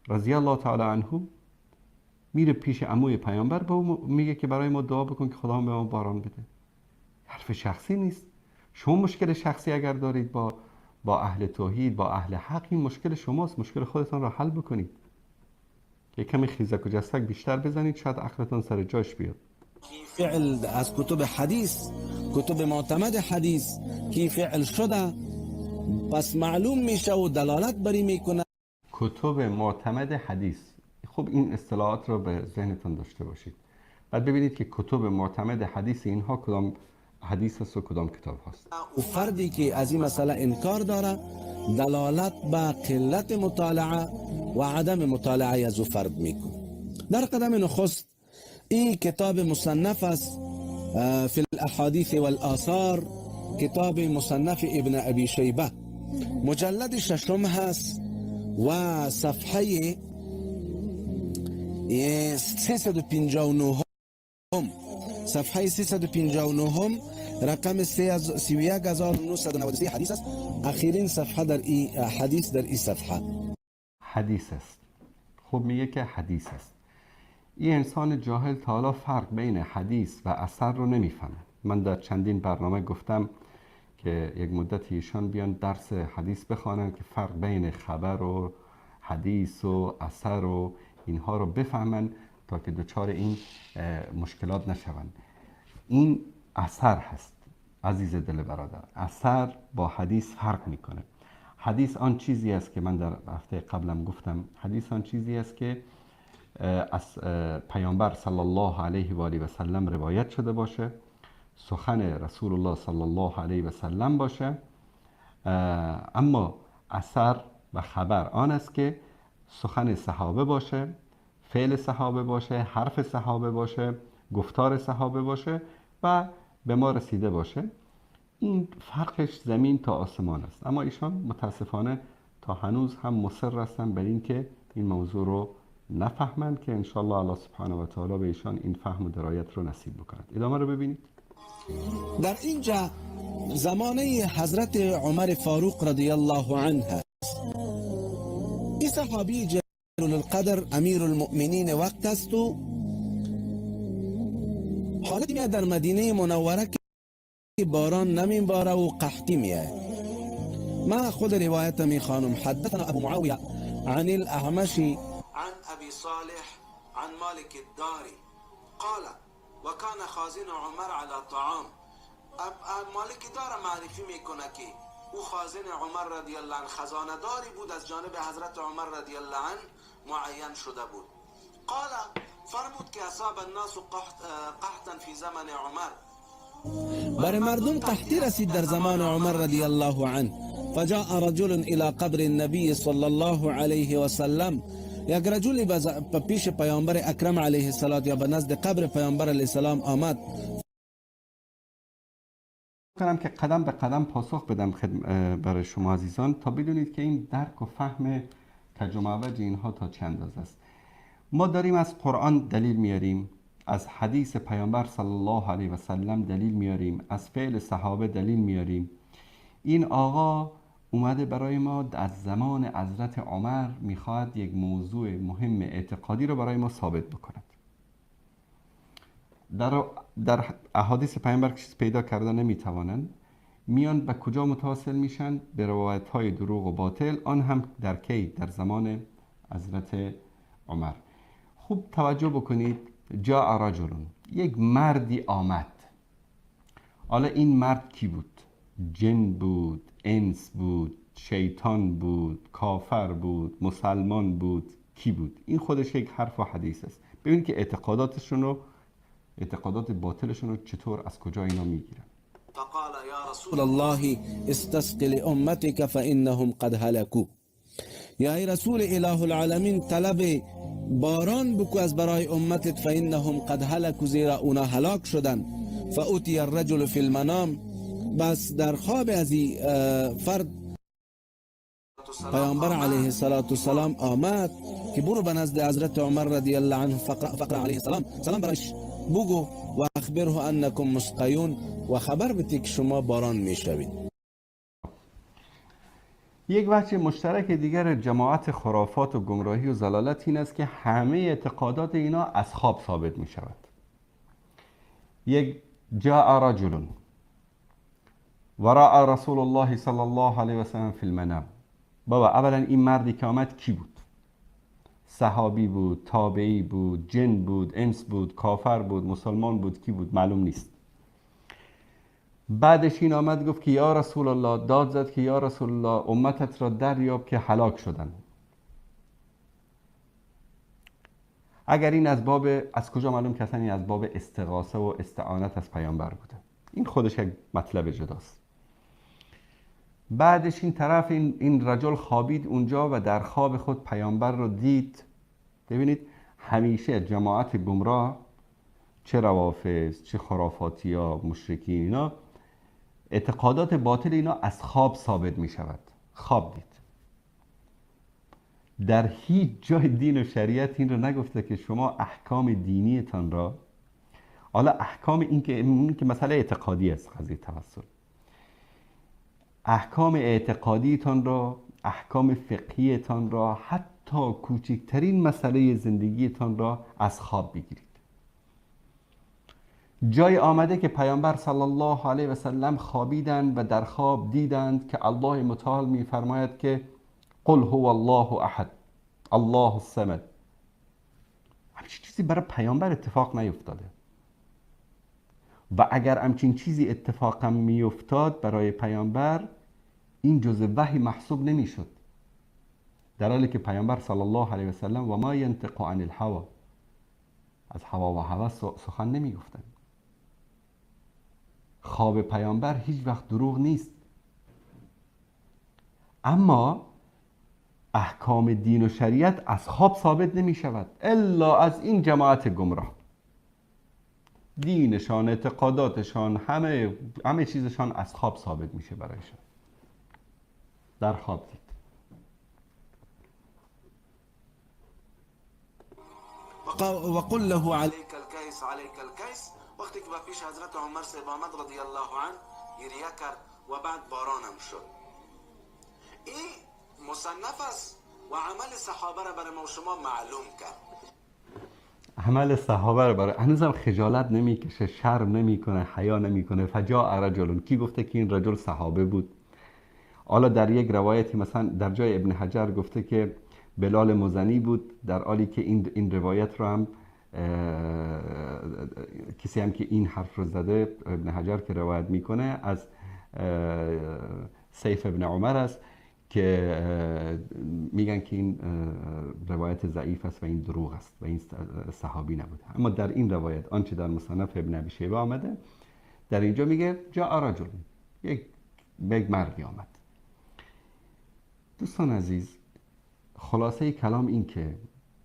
رضی الله تعالی عنه، میره پیش عموی پیامبر به او میگه که برای ما دعا بکن که خدا به ما باران بده. حرف شخصی نیست. شما مشکل شخصی اگر دارید با اهل توحید، با اهل حق، این مشکل شماست. مشکل خودتان را حل بکنید. یک کمی خیزک و جستک بیشتر بزنید، شاید عقلتان سر جاش بیاد. فعل از کتب حدیث، کتب معتمد حدیث که فعل شده، پس معلوم میشه و دلالت بری میکنه. کتب معتمد حدیث، خب این اصطلاحات رو به ذهنتان داشته باشید. بعد ببینید که کتب معتمد حدیث اینها کدام حدیث است و کدام کتاب هست. و فردی که از این مسئله انکار داره دلالت به قلت مطالعه و عدم مطالعه از او فرد میکنه. در قدم نخست این کتاب مصنف است فی الاحادیث والآثار، کتاب مصنف ابن ابی شیبه، مجلد ششم هست و صفحه 359، صفحه 359 رقم 31993 حدیث است. اخیرین صفحه در این حدیث در این صفحه حدیث است. خب میگه که حدیث است. این انسان جاهل تا حالا فرق بین حدیث و اثر رو نمیفهمه. من در چندین برنامه گفتم که یک مدت ایشان بیان درس حدیث بخوانن که فرق بین خبر و حدیث و اثر و اینها رو بفهمن تا که دچار این مشکلات نشوند. این اثر هست عزیز دل برادر. اثر با حدیث فرق میکنه. حدیث آن چیزی است که من در هفته قبلم گفتم، حدیث آن چیزی است که از پیامبر صلی الله علیه و آله و سلم روایت شده باشه، سخن رسول الله صلی الله علیه و سلم باشه. اما اثر و خبر آن است که سخن صحابه باشه، فعل صحابه باشه، حرف صحابه باشه، گفتار صحابه باشه و به ما رسیده باشه. این فرقش زمین تا آسمان است. اما ایشان متاسفانه تا هنوز هم مصر هستند بر این که این موضوع رو نفهمند، که انشالله الله سبحانه و تعالی به ایشان این فهم و درایت رو نصیب بکند. ادامه رو ببینید. در اینجا زمانه حضرت عمر فاروق رضی الله عنه، این صحابی جلیل القدر امیر المؤمنین وقت است و حالت میاد در مدینه منوره که باران نمیباره و قحطی میاد. ما خود روایت میخوانم. حدثنا ابو معاویه عن الاعمش عن ابي صالح عن مالك الداري قال وكان خازن عمر على طعام. مالک دار معرفی میکنه که او خازن عمر رضی الله عنه، خزانه داری بود از جانب حضرت عمر رضی الله عنه معین شده بود. قال فرمود که اصاب الناس قحطا فی زمن عمر. برای مردم قحطی رسید در زمان عمر رضی الله عنه. فجاء رجل الى قبر النبی صلی الله علیه و سلم، یک رجلی به پیش پیامبر اکرم علیه الصلاة یا به نزد قبر پیامبر علیه السلام آمد. کنم که قدم به قدم پاسخ بدم برای شما عزیزان تا بدونید که این درک و فهم کج و معوج اینها تا چند اندازه است. ما داریم از قرآن دلیل میاریم، از حدیث پیامبر صلی الله علیه و سلم دلیل میاریم، از فعل صحابه دلیل میاریم. این آقا اومده برای ما از زمان حضرت عمر میخواد یک موضوع مهم اعتقادی رو برای ما ثابت بکند. در احادیث پیامبر چیز پیدا کرده نمیتوانند، میان به کجا متواصل میشن؟ به روایت های دروغ و باطل، آن هم در کی؟ در زمان حضرت عمر. خوب توجه بکنید، جاء رجل، یک مردی آمد. حالا این مرد کی بود؟ جن بود، انس بود، شیطان بود، کافر بود، مسلمان بود، کی بود؟ این خودش یک حرف و حدیث است. ببینید که اعتقاداتشون رو، اعتقادات باطلشون رو چطور از کجا اینا میگیرن. فقال یا رسول الله استسق لامتك فانهم قد هلكوا. یا ای رسول اله العالمین طلب باران بکو از برای امتت، فانهم قد هلكوا، زیرا اونا هلاک شدن. فاوتی الرجل فی المنام، بس در خواب از فرد پیامبر علیه الصلاة والسلام آمد که برو به نزد حضرت عمر رضی الله عنه، فقرا علیه السلام، سلام برش بگو، و اخبره انکم مسقیون، و خبر بده که شما باران میشوید. یک وجه مشترک دیگر جماعت خرافات و گمراهی و ضلالت این است که همه اعتقادات اینا از خواب ثابت می شود. یک جاء رجل وراء رسول الله صلی الله علیه و سلم فی المنام. بابا اولا این مردی که آمد کی بود؟ صحابی بود، تابعی بود، جن بود، انس بود، کافر بود، مسلمان بود، کی بود؟ معلوم نیست. بعدش این آمد گفت که یا رسول الله، داد زد که یا رسول الله امتت را دریاب که هلاک شدن. اگر این از باب، از کجا معلوم که اصلا این از باب استغاثه و استعانت از پیامبر بوده؟ این خودش یک مطلب جداست. بعدش این طرف این رجل خوابید اونجا و در خواب خود پیامبر رو دید. ببینید همیشه جماعت گمراه، چه روافض، چه خرافاتی ها، مشرکین، اینا اعتقادات باطل اینا از خواب ثابت می شود. خواب دید. در هیچ جای دین و شریعت این رو نگفته که شما احکام دینیتان را، حالا احکام این که مسئله اعتقادی است، قضیه توسل، احکام اعتقادیتان را، احکام فقهیتان را، حتی کوچکترین مسئله زندگیتان را از خواب بگیرید. جای آمده که پیامبر صلی الله علیه و سلم خوابیدند و در خواب دیدند که الله متعال می‌فرماید که قل هو الله احد الله الصمد. همچین چیزی برای پیامبر اتفاق نیفتاده و اگر همچین چیزی اتفاقا میافتاد برای پیامبر، این جزء وحی محسوب نمیشد، در حالی که پیامبر صلی الله علیه و سلم و ما ینطق عن الهوا، از هوا و هوس سخن نمیگفتند. خواب پیامبر هیچ وقت دروغ نیست، اما احکام دین و شریعت از خواب ثابت نمی شود الا از این جماعت گمراه. دینشان، اعتقاداتشان، همه چیزشان از خواب ثابت میشه برایشان. در خواب دید. وقل له عليك الكيس عليك الكيس. وقتی که به پیش حضرت عمر صاحب آمد رضی الله عنه گریه کرد و بعد بارانم شد. این مصنف است و عمل صحابه را برای ما شما معلوم کرد. عمل صحابه را برای هنوزم خجالت نمیکشه، شرم نمیکنه، حیا نمیکنه. فجاء رجل، کی گفته که این رجل صحابه بود؟ حالا در یک روایتی مثلا در جای ابن حجر گفته که بلال مزنی بود، در حالی که این روایت رو هم کسی هم که این حرف رو زده ابن حجر که روایت میکنه از سیف ابن عمر است که میگن که این روایت ضعیف است و این دروغ است و این صحابی نبوده. اما در این روایت آنچه در مصنف ابن ابی شیبه آمده، در اینجا میگه جاء رجل، یک مردی آمد. دوستان عزیز، خلاصه کلام این که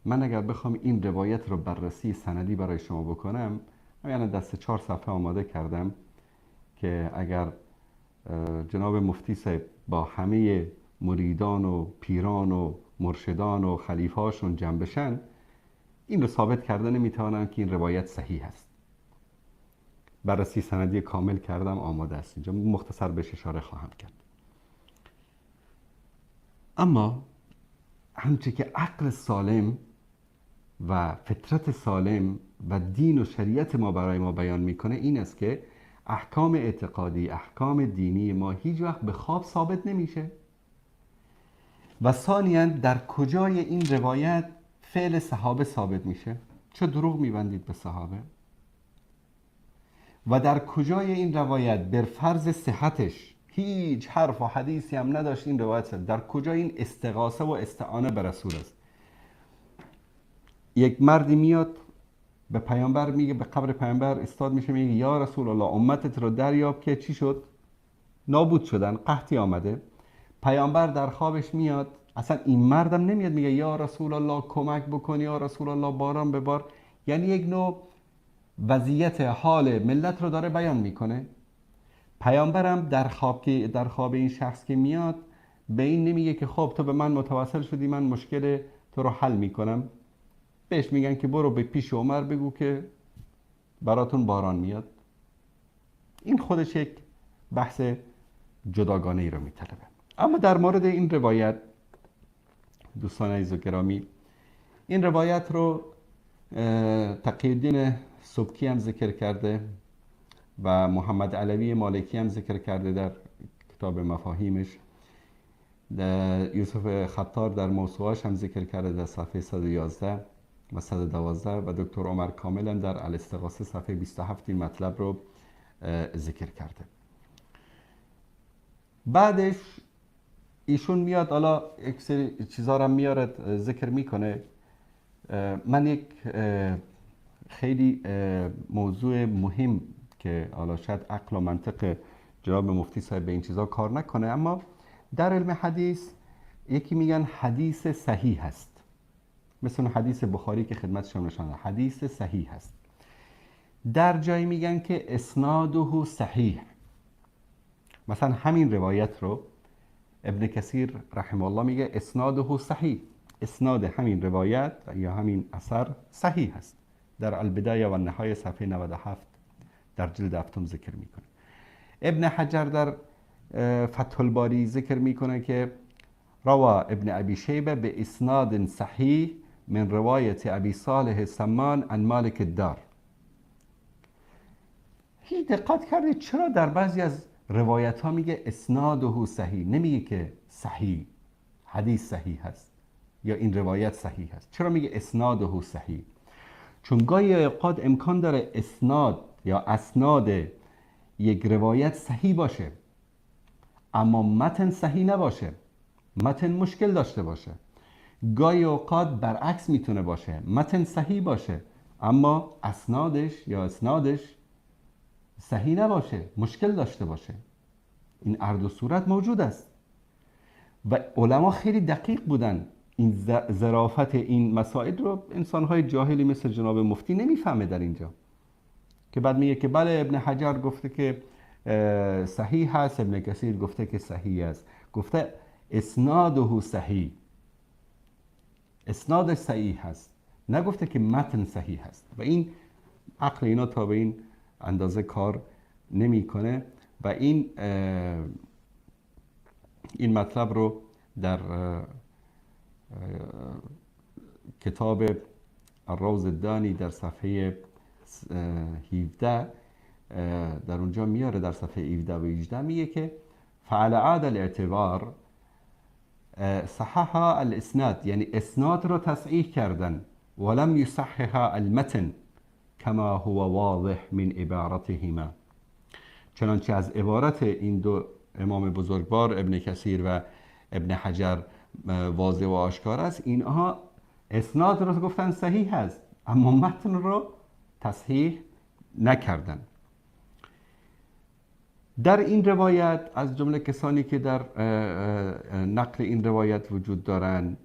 من اگر بخوام این روایت رو بررسی سندی برای شما بکنم، یعنی دست 4 صفحه آماده کردم که اگر جناب مفتی صاحب با همه مریدان و پیران و مرشدان و خلیفه هاشون جمع بشن، این رو ثابت کرده نمیتوانن که این روایت صحیح است. بررسی سندی کامل کردم، آماده است، اینجا مختصر بهش اشاره خواهم کرد. اما همچه که عقل سالم و فطرت سالم و دین و شریعت ما برای ما بیان میکنه این است که احکام اعتقادی، احکام دینی ما هیچ وقت به خواب ثابت نمیشه. و ثانیاً در کجای این روایت فعل صحابه ثابت میشه؟ چه دروغ میبندید به صحابه؟ و در کجای این روایت بر فرض صحتش هیچ حرف و حدیثی هم نداشت این روایت، در کجای این استغاثه و استعانه به رسول است؟ یک مردی میاد به پیامبر میگه، به قبر پیامبر استاد میشه، میگه یا رسول الله امتت رو دریاب که چی شد؟ نابود شدن، قحطی آمده. پیامبر در خوابش میاد، اصلا این مردم نمیاد میگه یا رسول الله کمک بکن، یا رسول الله باران ببار، یعنی یک نوع وضعیت حال ملت رو داره بیان میکنه. پیامبرم در خواب این شخص که میاد به این نمیگه که خب تو به من متوسل شدی، من مشکل تو رو حل میکنم. بهش میگن که برو به پیش عمر بگو که براتون باران میاد. این خودش یک بحث جداگانه ای رو میطلبه. اما در مورد این روایت دوستان عزیز و گرامی، این روایت رو تقی الدین سبکی هم ذکر کرده و محمد علوی مالکی هم ذکر کرده در کتاب مفاهیمش، یوسف خطار در موسوعاش هم ذکر کرده در صفحه 111 و 112 و دکتر عمر کامل هم در الاستغاثه صفحه 27 این مطلب رو ذکر کرده. بعدش ایشون میاد حالا یک سری چیزا رو میاره ذکر میکنه. من یک خیلی موضوع مهم که حالا شاید عقل و منطق جناب مفتی صاحب به این چیزا کار نکنه، اما در علم حدیث یکی میگن حدیث صحیح هست، مثل حدیث بخاری که خدمت شما نشان، حدیث صحیح هست. در جایی میگن که اسناده صحیح. مثلا همین روایت رو ابن کثیر رحمه الله میگه اسناده صحیح، اسناد همین روایت یا همین اثر صحیح هست. در البدایه و النهایه صفحه 97 در جلد هفتم ذکر میکنه. ابن حجر در فتح الباری ذکر میکنه که روا ابن ابی شیبه به اسناد صحیح من روایت ابی صالح سمان عن مالک الدار. هیچ دقت کردید چرا در بعضی از روایت ها میگه اسناده صحیح، نمیگه که صحیح حدیث صحیح هست یا این روایت صحیح هست؟ چرا میگه اسناده صحیح؟ چون گاهی اوقات امکان داره اسناد یا اسناد یک روایت صحیح باشه اما متن صحیح نباشه، متن مشکل داشته باشه. گاهی اوقات برعکس میتونه باشه، متن صحیح باشه اما اسنادش یا اسنادش صحیح نباشه، مشکل داشته باشه. این هر دو صورت موجود است و علما خیلی دقیق بودن. این ظرافت این مسائل رو انسان‌های جاهلی مثل جناب مفتی نمیفهمه در اینجا، که بعد میگه که بله ابن حجر گفته که صحیح هست، ابن کثیر گفته که صحیح است، گفته اسناده صحیح، اسنادش صحیح هست، نگفته که متن صحیح هست. و این عقل اینا تا به این اندازه کار نمیکنه و این مطلب رو در کتاب الروض الدانی در صفحه 17 در اونجا میاره، در صفحه 17 و 18 میگه که فعلى عاد الاعتبار صححها الاسناد، یعنی اسناد رو تصحیح کردن، ولم یصححها المتن کما هو واضح من عبارتهما، چنانچه از عبارت این دو امام بزرگوار ابن کثیر و ابن حجر واضح و آشکار است، اینها اسناد رو گفتن صحیح هست اما متن رو تصحیح نکردن. در این روایت از جمله کسانی که در نقل این روایت وجود دارند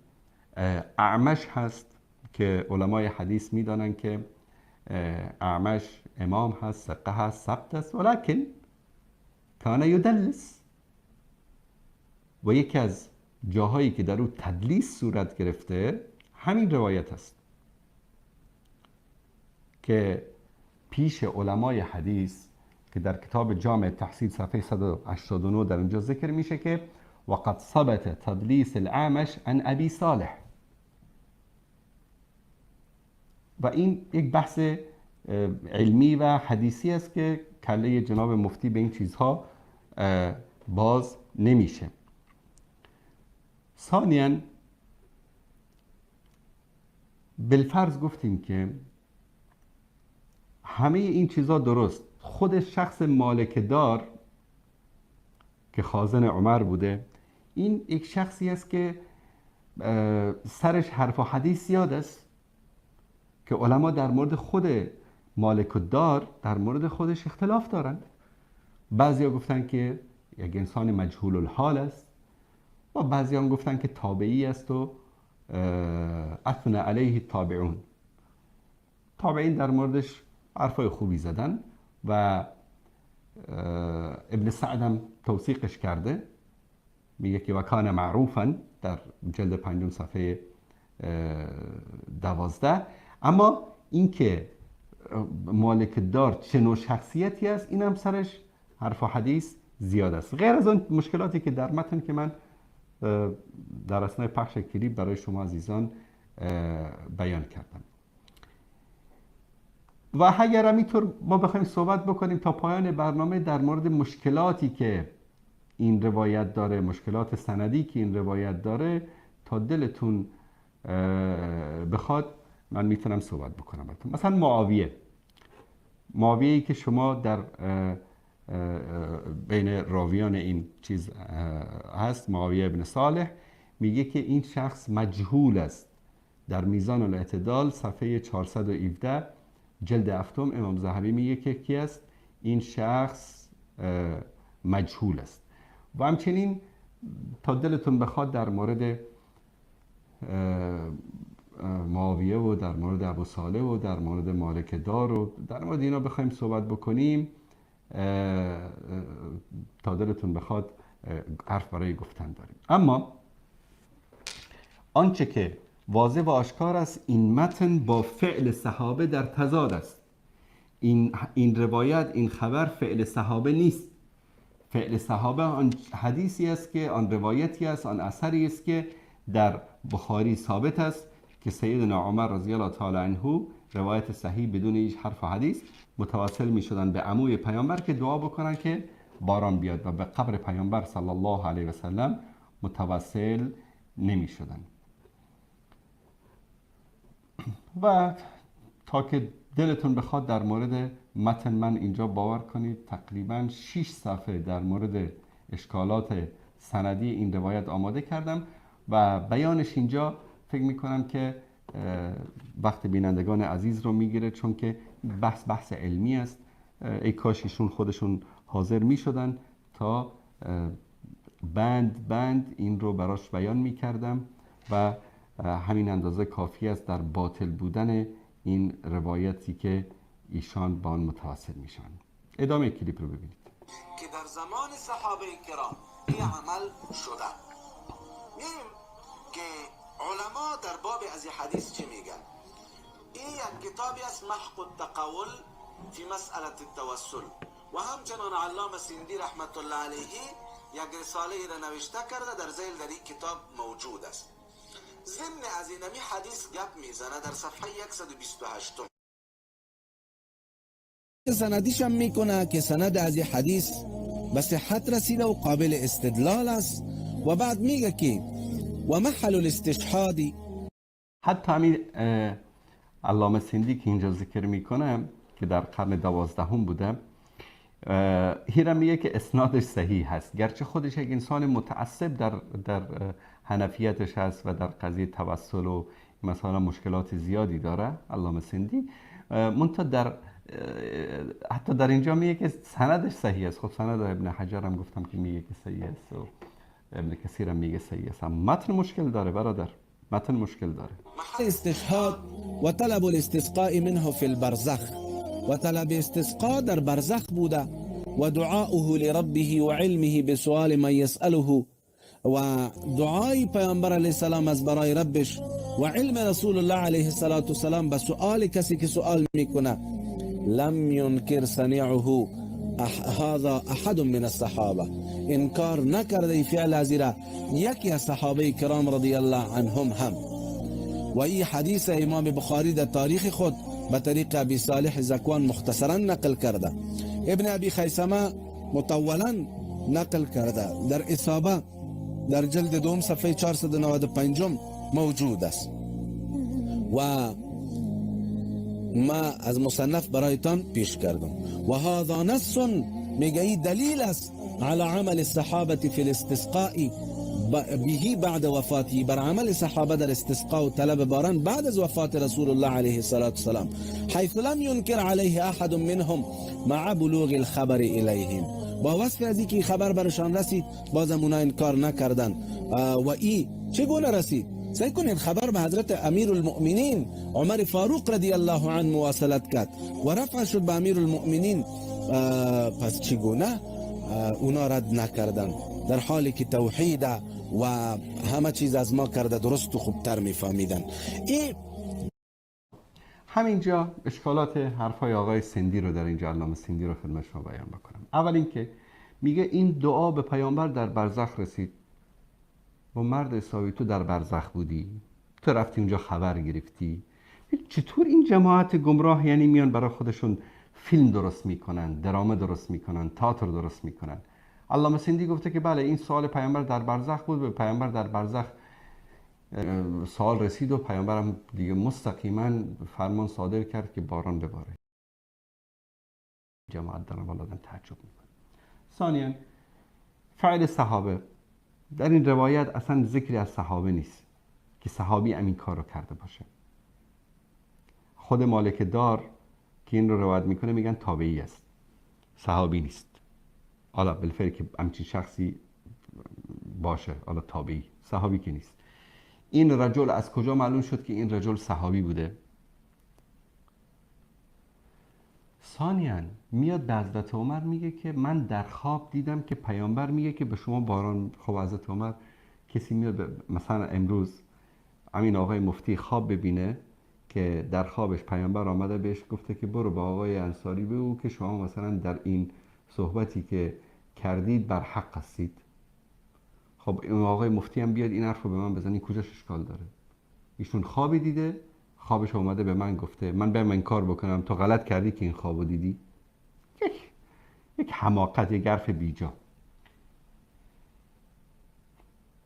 اعمش هست که علمای حدیث میدانند که اعمش امام هست، ثقه هست، ثبت است، ولکن کان یدلس، و یکی از جاهایی که در او تدلیس صورت گرفته همین روایت است که پیش علمای حدیث که در کتاب جامع تحصیل صفحه 189 در اونجا ذکر میشه که وقد ثبت تدلیس الاعمش عن ابی صالح. و این یک بحث علمی و حدیثی است که کله جناب مفتی به این چیزها باز نمیشه. ثانیاً بالفرض گفتیم که همه این چیزها درست، خود شخص مالک دار که خازن عمر بوده، این یک شخصی است که سرش حرف و حدیث زیاد است که علما در مورد خود مالک دار در مورد خودش اختلاف دارند. بعضیا گفتن که یک انسان مجهول الحال است و بعضی هم گفتن که تابعی است و اثنى علیه تابعون. تابعین در موردش حرفای خوبی زدن و ابن سعد هم توثیقش کرده، میگه که وکان معروفا در جلد 5 صفحه 12. اما اینکه مالک دار چه نوع شخصیتی است، این هم سرش حرف و حدیث زیاد است، غیر از اون مشکلاتی که در متن که من در اثنای پخش کلیپ برای شما عزیزان بیان کردم. و اگر همینطور ما بخوایم صحبت بکنیم تا پایان برنامه در مورد مشکلاتی که این روایت داره، مشکلات سندی که این روایت داره، تا دلتون بخواد من میتونم صحبت بکنم. مثلا معاویه‌ای که شما در بین راویان این چیز هست، معاویه ابن صالح، میگه که این شخص مجهول است. در میزان الاعتدال صفحه 417 جلد 7 امام ذهبی میگه که کی است؟ این شخص مجهول است. و همچنین تا دلتون بخواد در مورد معاویه و در مورد ابو صالح و در مورد مالک دار و در مورد اینا بخوایم صحبت بکنیم، تا دلتون بخواد حرف برای گفتن داریم. اما آنچه که واضح و آشکار است، این متن با فعل صحابه در تضاد است. این روایت، این خبر فعل صحابه نیست. فعل صحابه آن حدیثی است که، آن روایتی است، آن اثری است که در بخاری ثابت است که سیدنا عمر رضی الله تعالی عنه روایت صحیح بدون هیچ حرف و حدیث متوسل می شدن به عموی پیامبر که دعا بکنن که باران بیاد و به قبر پیامبر صلی الله علیه و سلم متوسل نمی شدن. و تا که دلتون بخواد در مورد متن من اینجا باور کنید تقریبا 6 صفحه در مورد اشکالات سندی این روایت آماده کردم و بیانش اینجا فکر میکنم که وقت بینندگان عزیز رو میگیره، چون که بحث علمی است. ای کاش ایشون خودشون حاضر میشدن تا بند بند این رو براش بیان میکردم و همین اندازه کافی است در باطل بودن این روایتی که ایشان با آن متوسل میشن. ادامه کلیپ رو ببینید. که در زمان صحابه کرام این عمل شده. می‌بینیم که علما در باب از حدیث چی میگن؟ این یک کتابی است، محق التقول فی مسئله التوسل، و همچنان علامه سندی رحمت الله علیه یک رساله را نوشته کرده، در ذیل در این کتاب موجود است. ضمن از اینمی حدیث گپ میزنه در صفحه 128 سندیش هم میکنه که سند از حدیث به صحت رسیده و قابل استدلال است. و بعد میگه که و محل الاستشهاد. حتی همین علامه سندی که اینجا ذکر میکنه که در قرن 12 بوده، هیرم میگه که اسنادش صحیح هست، گرچه خودش یک انسان متعصب در حنفیتش هست و در قضیه توسل و مثلا مشکلات زیادی داره علامه سندی، منتها در حتی در اینجا میگه که سندش صحیح است. خب سند ابن حجر هم گفتم که میگه که صحیح است و ابن کثیر هم میگه صحیح است. متن مشکل داره برادر، متن مشکل داره. استشهاد و طلب الاستسقاء منه فی البرزخ، و طلب استسقاء در برزخ بوده، و دعاؤه لربه و علمه بسؤال من یسأله، و دعای پیامبر علیه السلام از برای ربش و علم رسول الله علیه السلام به سؤال کسی که سؤال میکنه. لم ينكر صنيعه هذا احد من الصحابه، انکار نکرده فعل ازیرا یکی از صحابه کرام رضی الله عنهم هم. و این حدیث امام بخاری در تاریخ خود به طریق ابی صالح زکوان مختصرا نقل کرده، ابن ابی خیثمه مطولا نقل کرده، در اصابه در جلد دوم صفحه 495 موجود است. و ما از مصنف برایتان پیش کردم. و هذا نص، میگه این دلیل است على عمل الصحابه فی الاستسقاء به بعد وفاته، بر عمل صحابه در استسقاء و طلب باران بعد از وفات رسول الله علیه الصلاة والسلام، حيث لم ينكر عليه احد منهم مع بلوغ الخبر الیهم. با وصف از اینکه خبر برشان رسید بازم اونا انکار نکردن. و ای چگونه رسید؟ سعی کنید خبر به حضرت امیر المؤمنین عمر فاروق رضی الله عنه مواصلت کرد و رفع شد به امیر المؤمنین. پس چگونه اونا رد نکردن در حالی که توحید و همه چیز از ما کرده درست و خوبتر میفهمیدن؟ این همینجا اشکالات حرفای آقای سندی رو در اینجا، علامه سندی رو خدمت شما بیان بکنم. اول اینکه میگه این دعا به پیامبر در برزخ رسید. و مرد حسابی تو در برزخ بودی، تو رفتی اونجا خبر گرفتی. چطور این جماعت گمراه یعنی میان برای خودشون فیلم درست میکنن، درامه درست میکنن، تئاتر درست میکنن؟ علامه سندی گفته که بله این سوال پیامبر در برزخ بود، به پیامبر در برزخ سوال رسید و پیامبرم دیگه مستقیما فرمان صادر کرد که باران بباره. جماعت دارن والا آدم تعجب میکنه. ثانیا فعل صحابه در این روایت اصلا ذکری از صحابه نیست که صحابی همین کار رو کرده باشه. خود مالک دار که این رو روایت میکنه میگن تابعی است، صحابی نیست. حالا بالفعل که همچین شخصی باشه، حالا تابعی، صحابی که نیست. این رجل از کجا معلوم شد که این رجل صحابی بوده؟ ثانیاً میاد به حضرت عمر میگه که من در خواب دیدم که پیامبر میگه که به شما باران. خب حضرت عمر کسی میاد مثلا امروز همین آقای مفتی خواب ببینه که در خوابش پیامبر آمده بهش گفته که برو با آقای انصاری بگو که شما مثلا در این صحبتی که کردید بر حق هستید. خب این آقای مفتی هم بیاد این حرف رو به من بزنه، کجاش اشکال داره؟ ایشون خوابی دیده، خوابش اومده به من گفته، من به من کار بکنم تو غلط کردی که این خوابو دیدی؟ یک حماقت، یک حرف بیجا.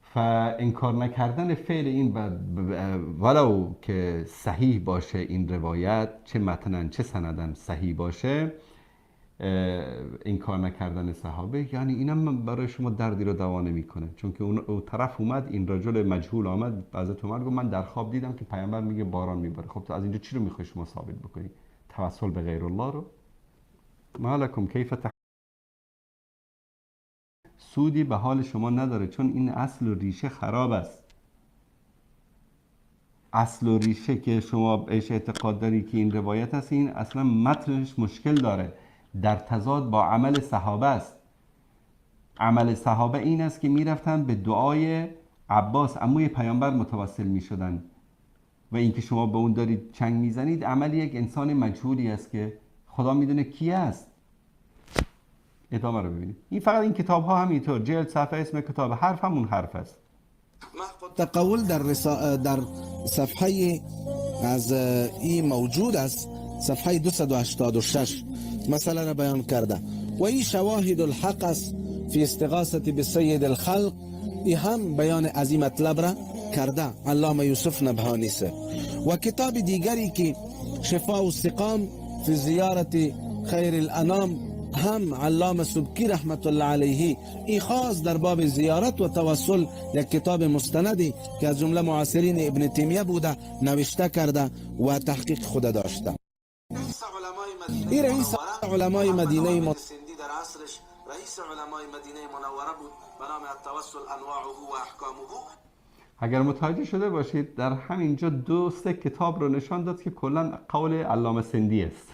فانکار نکردن فعل این ولو که صحیح باشه این روایت، چه متنن چه سندن صحیح باشه، انکار نکردن صحابه یعنی اینم برای شما دردی رو دوا نمیکنه. چون که اون طرف اومد، این رجل مجهول آمد حضرت عمر گفت من در خواب دیدم که پیامبر میگه باران میباره. خب تو از اینجا چی رو میخوای شما ثابت بکنی؟ توسل به غیر الله رو؟ ما لکم کیف سودی به حال شما نداره، چون این اصل و ریشه خراب است. اصل و ریشه که شما بهش اعتقاد داری که این روایت هست، این اصلا متنش مشکل داره، در تضاد با عمل صحابه است. عمل صحابه این است که میرفتن به دعای عباس عموی پیامبر متوسل میشدن و اینکه شما به اون دارید چنگ میزنید عمل یک انسان مجهولی است که خدا میدونه کی است. ادامه رو ببینید. این فقط این کتاب ها همینطور جلد صفحه اسم کتاب حرف همون حرف است. تقول در صفحه از این موجود است، صفحه 286 مسئله را بیان کرده. و این شواهد الحق است فی استغاثه بالسید الخلق، ای هم بیان از این مطلب را کرده علامه یوسف نبهانی سه. و کتاب دیگری که شفاء السقام فی زیارت خیر الانام هم علامه سبکی رحمت الله علیه، ای خاص در باب زیارت و توسل یک کتاب مستندی که از جمله معاصرین ابن تیمیه بوده نوشته کرده و تحقیق خود داشته. این رئیس علمای مدینه منوره در عصرش رئیس علمای مدینه منوره بود به نام التوسل انواعه و احکامه. اگر متوجه شده باشید در همینجا 2-3 کتاب رو نشان داد که کلا قول علامه سندی است.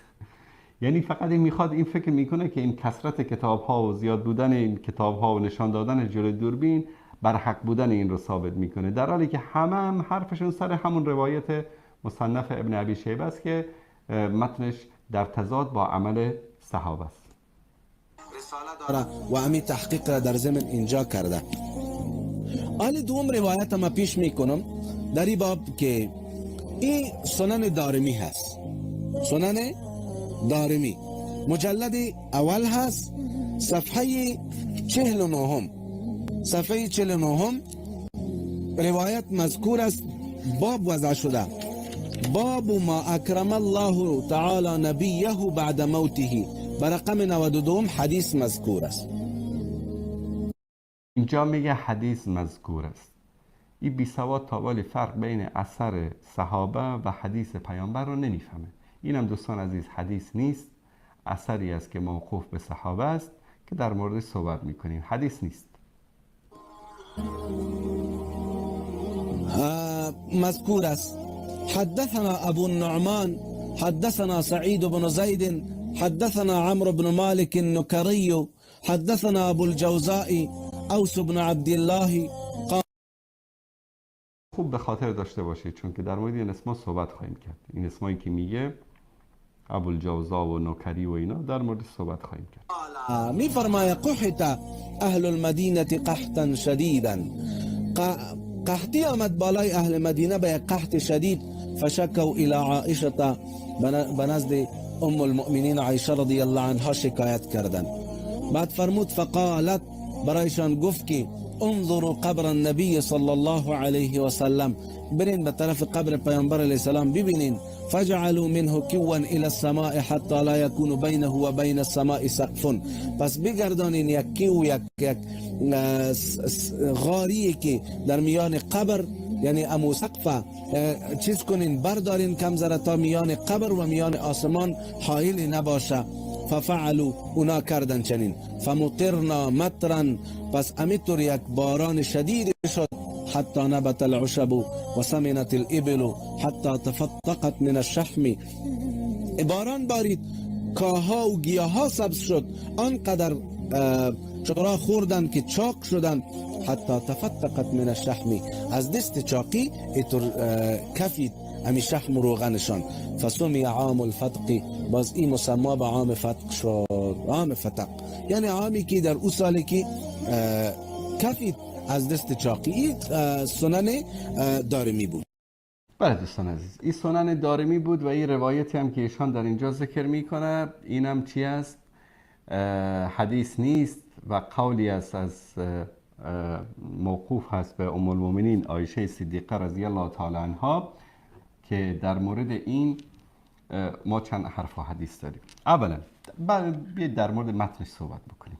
یعنی فقط این میخواد، این فکر میکنه که این کثرت کتاب ها و زیاد بودن این کتاب ها و نشان دادن جلوی دوربین بر حق بودن این رو ثابت میکنه، در حالی که همه هم حرفشون سر همون روایت مصنف ابن ابی شیبه است که متنش در تضاد با عمل صحابه است. رساله داره و امی تحقیق را در ضمن اینجا کرده. حال دوم روایت ما پیش میکنم در این باب که این سنن دارمی هست. سنن دارمی مجلد اول هست، صفحه 49. صفحه 49 روایت مذکور است، باب وضع شده، باب ما اکرم الله تعالی نبیه بعد موته، برقم 92 حدیث مذکور است. اینجا میگه حدیث مذکور است. این بی سواد تا ولی فرق بین اثر صحابه و حدیث پیامبر رو نمیفهمه. اینم دوستان عزیز حدیث نیست، اثری است که موقوف به صحابه است که در مورد صحبت میکنیم، حدیث نیست. مذکور است. حدثنا ابو النعمان حدثنا سعید بن زید حدثنا عمرو بن مالك النكري حدثنا ابو الجوزاء اوس بن عبد الله. خوب به خاطر داشته باشید چون که در مورد این اسما صحبت خواهیم کرد. این اسمایی که میگه ابوالجوزا و نکری و اینا در مورد صحبت خواهیم کرد. میفرماید قحط اهل المدینه قحطا شدیدا، قحطی آمد بالای اهل مدینه به قحط شدید. فشکوا الی عائشه، به نزد ام المؤمنین عایشه رضی الله عنها شکایت کردند. بعد فرمود فقالت، برایشان گفت که انظروا قبر النبی صلی الله علیه و سلم، برین به طرف قبر پیامبر علیه السلام ببینین. فجعلوا منه کوا الى السماء حتى لا يكون بينه وبين السماء سقف. پس بگردانین یک کیو، یک غاری که در میان قبر، یعنی امو سقف چیز کنین، بردارین کم ذره تا میان قبر و میان آسمان حائل نباشه. ففعلوا، اونا کردن چنین. فمطرنا مطرا، پس امیتور یک باران شدید شد. حتی نبت العشب و سمنت الابل حتی تفتقت من الشحم. باران بارید، کاها و گیاها سبز شد، آنقدر چرا خوردن که چاق شدن. حتی تفتقت من الشحم، از دست چاقی ایتور کفید امی شحم روغنشان. فسمی عام الفتق، باز این مسما به عام فتق شد. عام فتق یعنی عامی که در او سالی که کفید از دست چاقی. این سنن دارمی بود. بله دوستان عزیز، این سنن دارمی بود و این روایتی هم که ایشان در اینجا ذکر میکنه، اینم چی است؟ حدیث نیست و قولی است از موقوف هست به ام المؤمنین عایشه صدیقه رضی الله تعالی عنها که در مورد این ما چند حرف و حدیث داریم. اولا بیاید در مورد متنش صحبت بکنیم.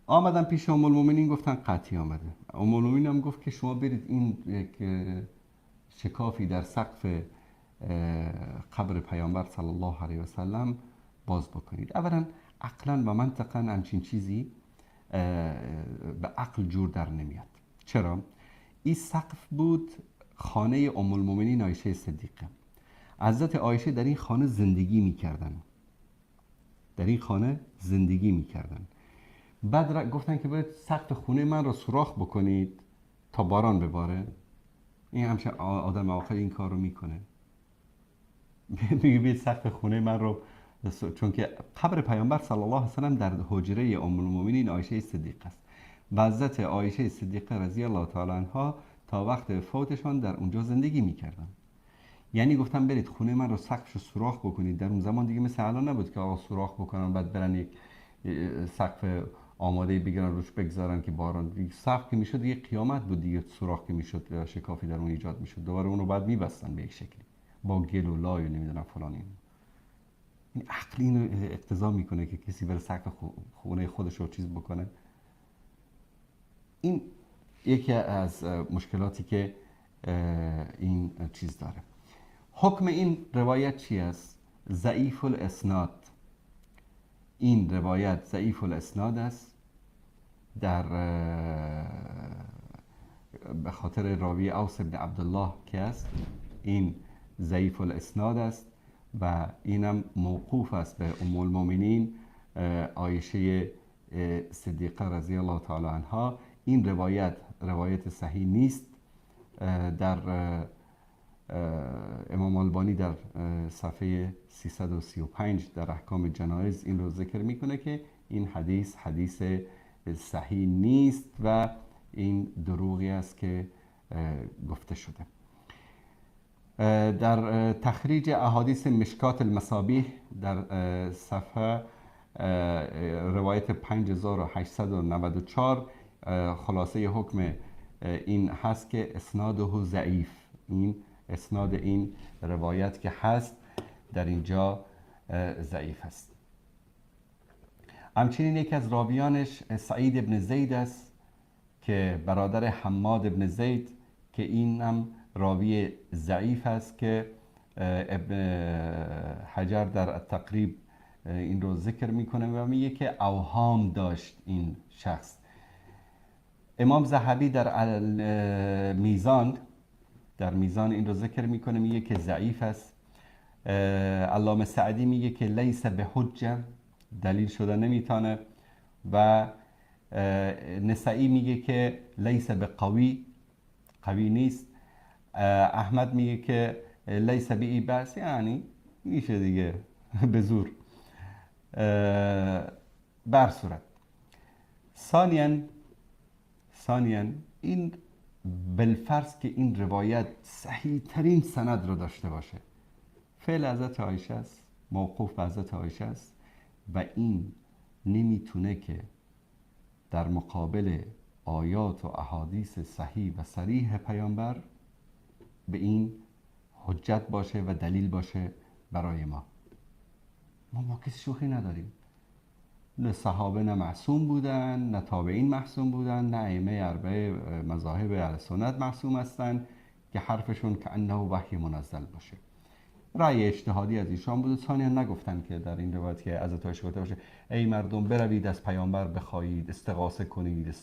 آمدن پیش ام المؤمنین گفتن قحطی آمده. ام المؤمنین هم گفت که شما برید این یک شکافی در سقف قبر پیامبر صلی الله علیه و سلم باز بکنید. اولا عقلا و منطقا همچین چیزی به عقل جور در نمیاد. چرا؟ این سقف بود خانه ام المؤمنین عایشه صدیقه. حضرت عایشه در این خانه زندگی میکردن. در این خانه زندگی میکردن. بعد گفتن که باید سقف خونه من رو سوراخ بکنید تا باران بباره. این همشه آدم آخر این کار رو میکنه. میگه بیاید سقف خونه من رو، چون که قبر پیامبر صلی الله علیه و سلم در حجره ام المؤمنین عایشه صدیقه است. و حضرت عایشه صدیقه رضی الله تعالی عنها تا وقت فوتشان در اونجا زندگی میکردن. یعنی گفتن برید خونه من رو سقفش رو سوراخ بکنید. در اون زمان دیگه مثل الان نبود که آقا سوراخ بکنن بعد برن یک سقف آماده بگیرن روش بگذارن که باران، سقف که میشد دیگه قیامت بود دیگه، سوراخ که میشد شکافی در اون ایجاد میشد، دوباره اون رو بعد میبستن به یک شکلی با گل و لای و نمیدونم فلان. این عقل اینو اقتضا میکنه که کسی بره سقف خونه خودش رو چیز بکنه. این یکی از مشکلاتی که این چیز داره. حکم این روایت چی است؟ ضعیف الاسناد. این روایت ضعیف الاسناد است در به خاطر راوی اوس بن عبدالله که است، این ضعیف الاسناد است و اینم موقوف است به ام المؤمنین عایشه صدیقه رضی الله تعالی عنها. این روایت روایت صحیح نیست. در امام البانی در صفحه 335 در احکام جنایز این رو ذکر میکنه که این حدیث حدیث صحیح نیست و این دروغی است که گفته شده. در تخریج احادیث مشکات المصابیح در صفحه روایت 5894 خلاصه حکم این هست که اسناده ضعیف. این اسناد این روایت که هست در اینجا ضعیف است. همچنین یکی از راویانش سعید ابن زید است که برادر حماد ابن زید، که این هم راوی ضعیف است که ابن حجر در التقریب این رو ذکر میکنه و میگه که اوهام داشت این شخص. امام ذهبی در میزان، در میزان این رو ذکر میکنه، میگه که ضعیف است. علامه سعدی میگه که لیس به حجه، دلیل شده نمیتونه. و نسائی میگه که لیس به قوی، قوی نیست. احمد میگه که لیس به بأس، یعنی میشه دیگه به زور. بر صورت ثانیا این بالفرض که این روایت صحیح ترین سند رو داشته باشه، فعل حضرت عایشه است، موقوف به حضرت عایشه است و این نمیتونه که در مقابل آیات و احادیث صحیح و صریح پیامبر به این حجت باشه و دلیل باشه برای ما. ما با کسی شوخی نداریم. نه صحابه نه معصوم بودن، نه تابعین معصوم بودن، نه ائمه اربعه مذاهب اهل سنت معصوم هستن که حرفشون که انه وحی منزل باشه. رأی اجتهادی از ایشان بوده. ثانیا نگفتن که در این روایت که حضرت عایشه گفته باشه ای مردم بروید از پیامبر بخواهید، استغاثه کنید،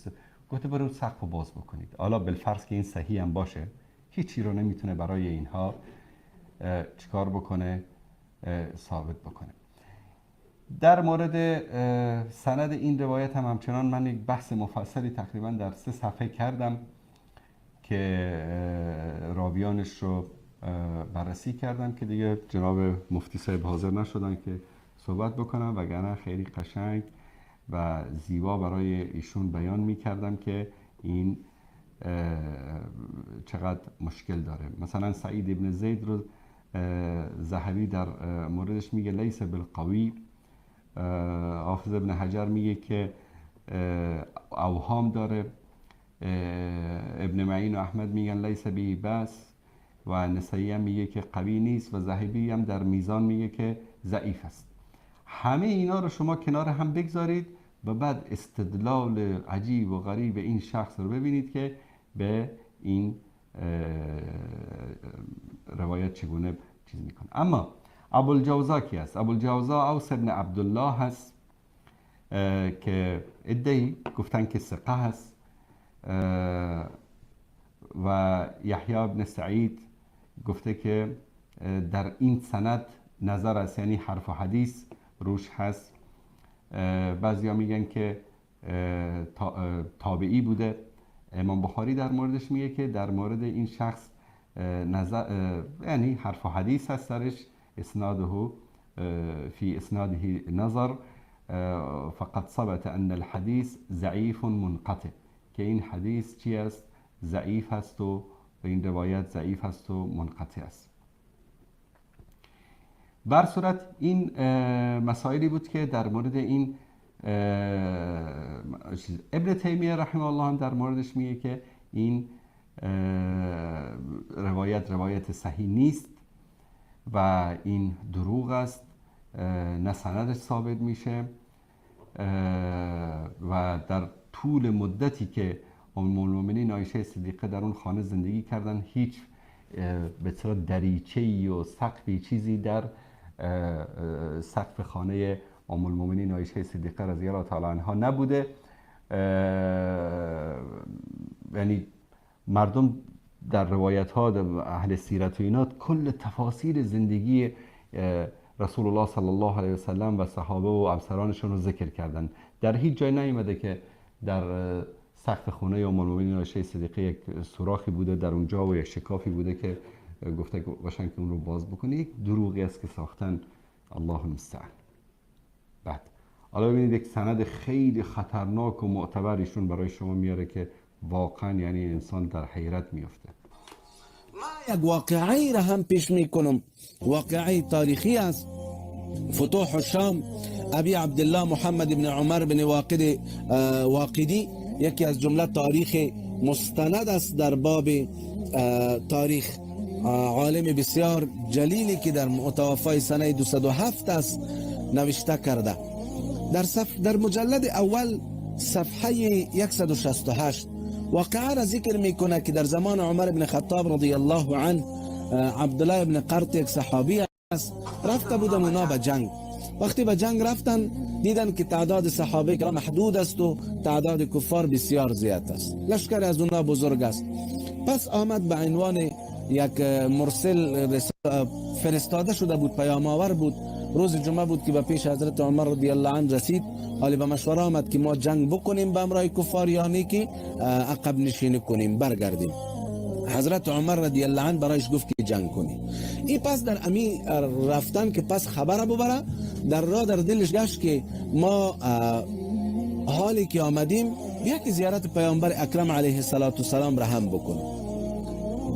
گفته برو سقف رو باز بکنید. حالا بالفرض که این صحیح هم باشه، هیچی رو نمیتونه برای اینها چیکار بکنه، ثابت بکنه. در مورد سند این روایت هم همچنان من یک بحث مفصلی تقریبا در 3 صفحه کردم که راویانش رو بررسی کردم که دیگه جناب مفتی صاحب حاضر نشدن که صحبت بکنم، وگرنه خیلی قشنگ و زیبا برای ایشون بیان میکردم که این چقدر مشکل داره. مثلا سعید ابن زید رو ذهبی در موردش میگه لیس بالقوی، حافظ ابن حجر میگه که اوهام داره، ابن معین و احمد میگن لیس به بس، و نسائی هم میگه که قوی نیست، و ذهبی هم در میزان میگه که ضعیف است. همه اینا رو شما کنار هم بگذارید و بعد استدلال عجیب و غریب این شخص رو ببینید که به این روایت چگونه چیز میکنه. اما ابوالجوزا کی است؟ ابوالجوزا اوس ابن عبدالله هست که عده‌ای گفتن که ثقه هست، و یحیی ابن سعید گفته که در این سند نظر است، یعنی حرف و حدیث روش هست. بعضیا میگن که تابعی بوده. امام بخاری در موردش میگه که در مورد این شخص نظر، یعنی حرف و حدیث هست درش، اسناده فی اسناده نظر فقد ثبت ان الحدیث ضعیف منقطع، که این حدیث چی است؟ ضعیف است و این روایت ضعیف است و منقطع است. بر صورت این مسائلی بود که در مورد این ابن تیمیه رحمه الله هم در موردش میگه که این روایت روایت صحیح نیست و این دروغ است، نه سندش ثابت میشه و در طول مدتی که ام المؤمنین عایشه صدیقه در اون خانه زندگی کردن هیچ به اصطلاح دریچه‌ای و سقفی چیزی در سقف خانه ام المؤمنین عایشه صدیقه رضی الله تعالی عنها نبوده. یعنی مردم در روایت ها در اهل سیرت و اینا کل تفاصیل زندگی رسول الله صلی الله علیه وسلم و صحابه و همسرانشون رو ذکر کردن. در هیچ جای نیامده که در سقف خونه ام المؤمنین عایشه صدیقه یک سوراخی بوده در اونجا و یک شکافی بوده که گفته باشن که اون رو باز بکنه. یک دروغی است که ساختن، الله المستعان. بعد حالا ببینید یک سند خیلی خطرناک و معتبر ایشون برای شما میاره که واقعا یعنی انسان در حیرت میفته. ما یک واقعی را هم پیش میکنم، واقعی تاریخی است. فتوح الشام، ابی عبدالله محمد بن عمر بن واقدی، یکی از جمله تاریخ مستند است در باب تاریخ، عالم بسیار جلیلی که در متوفای سنه 207 است نوشته کرده. در مجلد اول صفحه 168 واقعه را ذکر میکنه که در زمان عمر بن خطاب رضی الله عنه، عبدالله بن قرط یک صحابی است، رفته بودن اونا به جنگ. وقتی به جنگ رفتن دیدن که تعداد صحابه کرام محدود است و تعداد کفار بسیار زیاد است، لشکر از اونا بزرگ است. پس آمد به عنوان یک مرسل فرستاده شده بود، پیام آور بود. روز جمعه بود که به پیش حضرت عمر رضی الله عنه رسید. حالی به مشوره آمد که ما جنگ بکنیم به امرای کفار یعنی که عقب نشینی کنیم برگردیم. حضرت عمر رضی الله عنه برایش گفت که جنگ کنیم. این پس در امی رفتن که پس خبر ببره، در راه در دلش گشت که ما حالی که آمدیم بیا که زیارت پیامبر اکرم علیه الصلاة والسلام را هم بکنیم.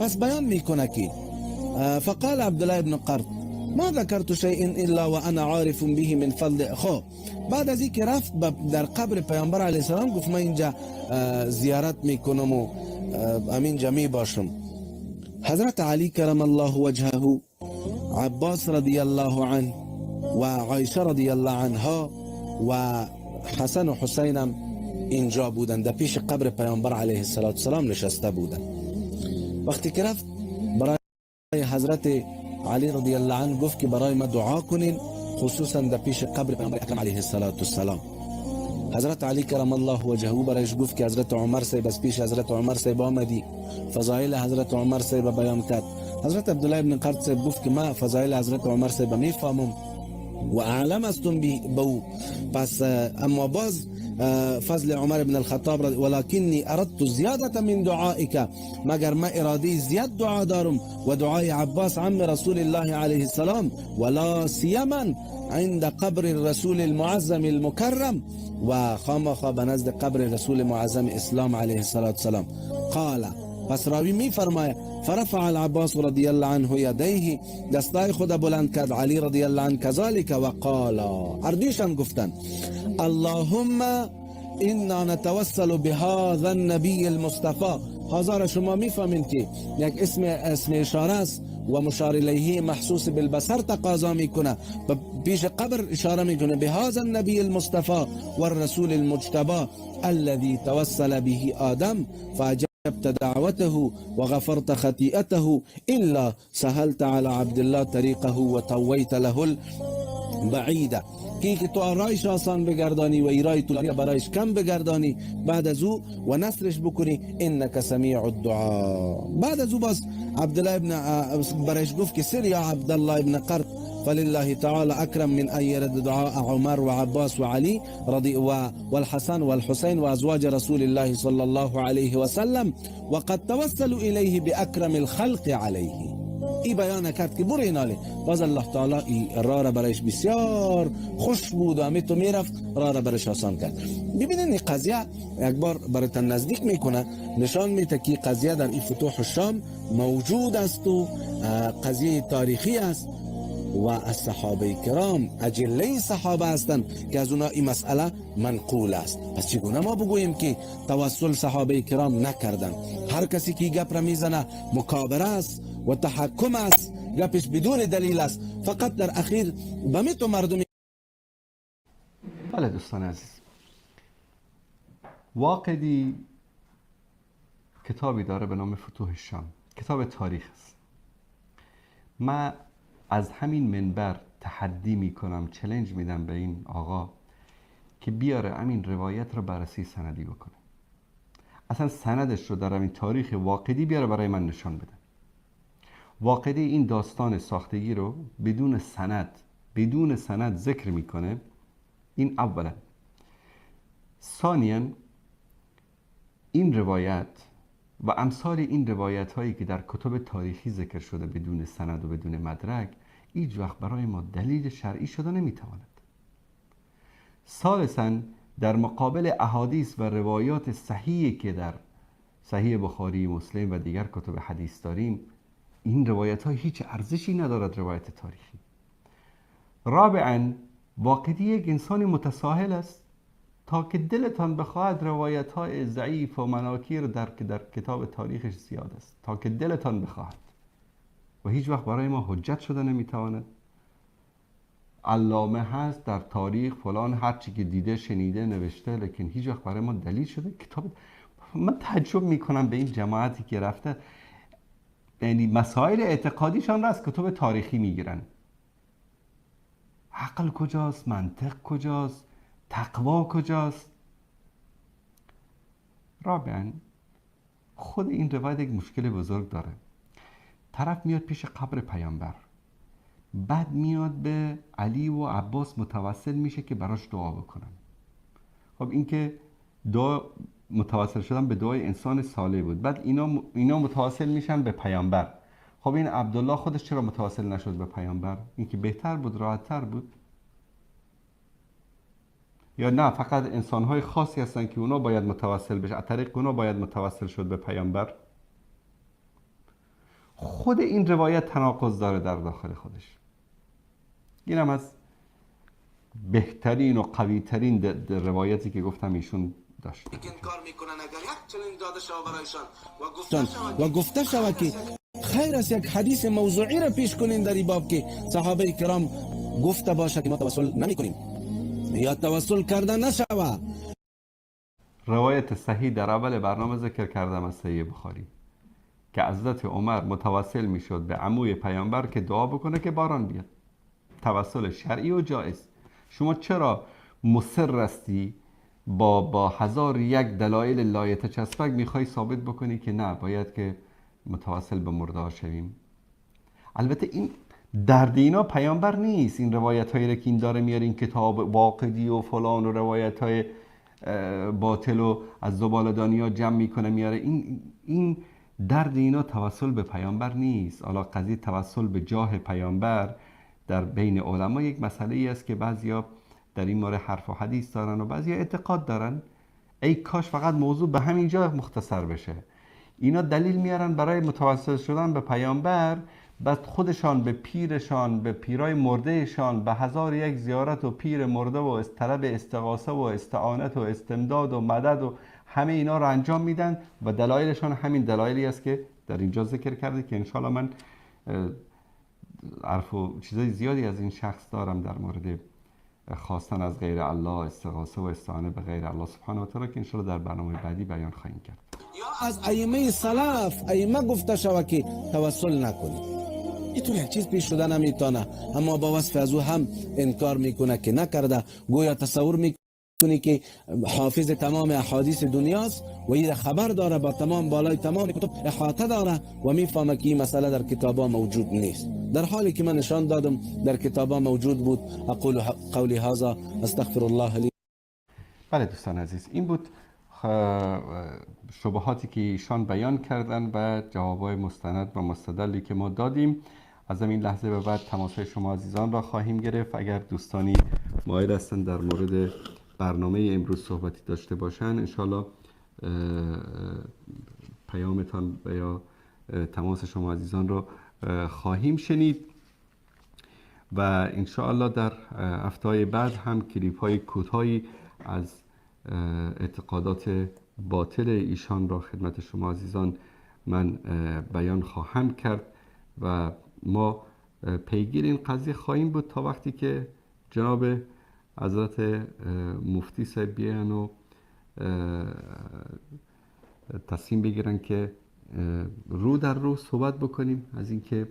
پس بیان میکنه که فقال عبدالله بن قرط ما ذکرت شیء الا وانا عارف به من فضل. خب بعد از اینکه رفت در قبر پیامبر علیه السلام گفت من اینجا زیارت میکنم و امینجا می باشم. حضرت علی کرم الله وجهه، عباس رضی الله عنه و عایشه رضی الله عنها و حسن و حسین هم اینجا بودند، در پیش قبر پیامبر علیه السلام نشسته بودند. وقتی که رفت برای حضرت علی رضی الله عنه گفت که برای ما دعا کنین، خصوصا در پیش قبر پیامبر اکرم علیه السلام. حضرت علی کرم الله وجهه برایش گفت که حضرت عمر صاحب از پیش حضرت عمر صاحب آمدی، فضایل حضرت عمر صاحب بیان کرد. حضرت عبدالله ابن قرط صاحب گفت که ما فضایل حضرت عمر صاحب میفهمم و اعلم هستم به او، پس اما باز فضل عمر بن الخطاب ولكني اردت زیادة من دعائك، مگر ما اراده زیاد دعا دارم و دعای عباس عم رسول الله علیه السلام، ولا سیما عند قبر الرسول المعظم المكرم، و خامخا به نزد قبر رسول معظم اسلام علیه السلام. قال، پس راوی می فرماید فرفع العباس رضی الله عنه یدیه، دستای خود بلند کرد علی رضی الله عنه کذالک، و قال، هر گفتن اللهم انا نتوسل بهذا النبی المصطفى. هذا شما میفهمین که یک اسم اشاره است و مشار الیه محسوس بالبصر تقاضا میکنه، به پیش قبر اشاره میکنه، بهذا النبی المصطفى والرسول المجتبى الذي توسل به آدم فأجبت دعوته وغفرت خطيئته إلا سهلت على عبد الله طريقه وطويت له البعيدة، که تو رایش آسان بگردانی و ایرای طولانی برایش کم بگردانی بعد از او و نصرش بکنی، انک سمیع الدعاء. بعد از او باز عبدالله ابن برایش گفت که سر یا عبدالله ابن قرط فلله تعالى أكرم من أن يرد دعاء عمر وعباس وعلي رضي والحسن والحسين وأزواج رسول الله صلى الله عليه وسلم وقد توسلوا إليه بأكرم الخلق عليه. ای بیان کرد که برو ایناله. باز الله تعالی ای راه را برایش بسیار خوش بود و همی تو میرفت راه را برایش آسان کرد. ببینین این قضیه یک بار برایتان نزدیک میکنه، نشان میده که قضیه در این فتوح الشام موجود است و قضیه تاریخی است و از صحابه کرام اجله صحابه هستند که از اونا این مسئله منقول است. پس چگونه ما بگوییم که توسل صحابه کرام نکردن؟ هر کسی که گپ را میزنه مکابره است و تحکم است، گپش بدون دلیل است. فقط در اخیر به تو مردم. بله دوستان عزیز، واقدی کتابی داره به نام فتوح الشام، کتاب تاریخ است. من از همین منبر تحدی میکنم، challenge میدم به این آقا که بیاره همین روایت رو بررسی سندی بکنه، اصلا سندش رو در همین تاریخ واقدی بیاره برای من نشان بده. واقدی این داستان ساختگی رو بدون سند ذکر میکنه. این اولا. ثانیا این روایت و امثال این روایت هایی که در کتب تاریخی ذکر شده بدون سند و بدون مدرک، هیچ وقت برای ما دلیل شرعی شده نمیتواند. ثالثا در مقابل احادیث و روایات صحیحی که در صحیح بخاری، مسلم و دیگر کتب حدیث داریم، این روایت ها هیچ ارزشی ندارد، روایت تاریخی. رابعا واقدی یک انسان متساهل است، تا که دلتان بخواهد روایت های ضعیف و مناکیر در کتاب تاریخش زیاد است، تا که دلتان بخواهد، و هیچ وقت برای ما حجت شده نمیتواند. علامه هست در تاریخ فلان، هر چی که دیده شنیده نوشته، لیکن هیچ وقت برای ما دلیل شده کتاب. من تعجب میکنم به این جماعتی که رفته، یعنی مسائل اعتقادیشان را از کتب تاریخی میگیرن. عقل کجاست؟ منطق کجاست؟ تقوا کجاست؟ رابعا خود این روایت یک مشکل بزرگ داره. طرف میاد پیش قبر پیامبر، بعد میاد به علی و عباس متوسل میشه که براش دعا بکنن. خب این که دعا متوسل شدن به دعای انسان صالح بود، بعد اینا متوسل میشن به پیامبر. خب این عبدالله خودش چرا متوسل نشد به پیامبر؟ این که بهتر بود، راحت‌تر بود. یا نه فقط انسان‌های خاصی هستن که اونا باید متوسل بشه، از طریق اونا باید متوسل شد به پیامبر؟ خود این روایت تناقض داره در داخل خودش. اینم از بهترین و قویترین روایتی که گفتم ایشون داشت. و گفته شود که خیر است یک حدیث موضوعی را پیش کنین در این باب که صحابه کرام گفته باشه که ما توسل نمی کنیم یا توسل کرده نشود. روایت صحیح در اول برنامه ذکر کردم از صحیح بخاری که حضرت عمر متوسل میشد به عموی پیامبر که دعا بکنه که باران بیاد. توسل شرعی و جایز. شما چرا مصر هستی با هزار یک دلایل لایته چسبک میخوای ثابت بکنی که نه باید که متوسل به مرده ها شویم؟ البته این درد اینا پیامبر نیست. این روایت هایی که این داره میاره، این کتاب واقدی و فلان و روایت های باطل و از زباله‌دانی ها جمع میکنه میاره، این درد اینا توسل به پیامبر نیست. حالا قضیه توسل به جاه پیامبر در بین علما یک مسئله ای است که بعضیا در این مورد حرف و حدیث دارن و بعضیا اعتقاد دارن. ای کاش فقط موضوع به همین جا مختصر بشه. اینا دلیل میارن برای متوسل شدن به پیامبر، بعد خودشان به پیرشان، به پیرای مردهشان، به هزار یک زیارت و پیر مرده و طلب استغاثه و استعانت و استمداد و مدد و همه اینا رو انجام میدن و دلایلشان همین دلایلی است که در اینجا ذکر کرده که انشالله من حرف و چیزای زیادی از این شخص دارم در مورد خواستن از غیر الله، استغاثه و استعانه به غیر الله سبحانه و تعالی که انشالله در برنامه بعدی بیان خواهیم کرد. یا از ائمه سلف، ائمه گفته شود که توسل نکنید. اینطور یک چیز پیش شده نمیتونه، اما با وصف از او هم انکار میکنه که نکرده. گویا تصور میکنی که حافظ تمام احادیث دنیاست و این خبر داره، با تمام بالای تمام کتب احاطه داره و میفهمه که این مسئله در کتابا موجود نیست، در حالی که من نشان دادم در کتابا موجود بود. اقول قولی هذا استغفر الله لی. بله دوستان عزیز، این بود شبهاتی که ایشان بیان کردن و جوابای مستند و مستدلی که ما دادیم. از این لحظه به بعد تماس شما عزیزان را خواهیم گرفت. اگر دوستانی مایل هستند در مورد برنامه امروز صحبتی داشته باشن، انشالله پیامتان یا تماس شما عزیزان را خواهیم شنید و انشاءالله در هفته‌های بعد هم کلیپ های کوتاهی از اعتقادات باطل ایشان را خدمت شما عزیزان من بیان خواهم کرد و ما پیگیر این قضیه خواهیم بود تا وقتی که جناب حضرت مفتی صاحب بیان و تصمیم بگیرن که رو در رو صحبت بکنیم از اینکه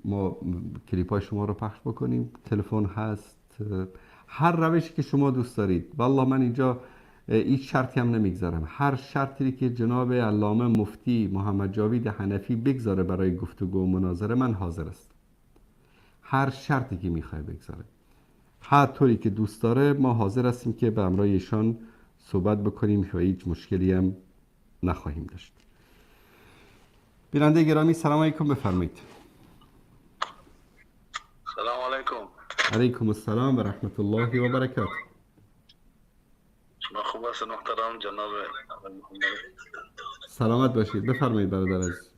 ما کلیپ های شما رو پخش بکنیم. تلفن هست، هر روشی که شما دوست دارید. والله من اینجا هیچ شرطی هم نمیگذارم. هر شرطی که جناب علامه مفتی محمد جاوید حنفی بگذاره برای گفتگو و مناظره، من حاضر است. هر شرطی که میخوای بگذاره، هر طوری که دوست داره، ما حاضر هستیم که به همراه ایشان صحبت بکنیم و هیچ مشکلی هم نخواهیم داشت. بیننده گرامی، سلام علیکم، بفرمایید. سلام علیکم. علیکم السلام و رحمت الله و برکاته. شما خوب هستید محترم جناب محمد؟ سلامت باشید، بفرمایید برادر عزیز.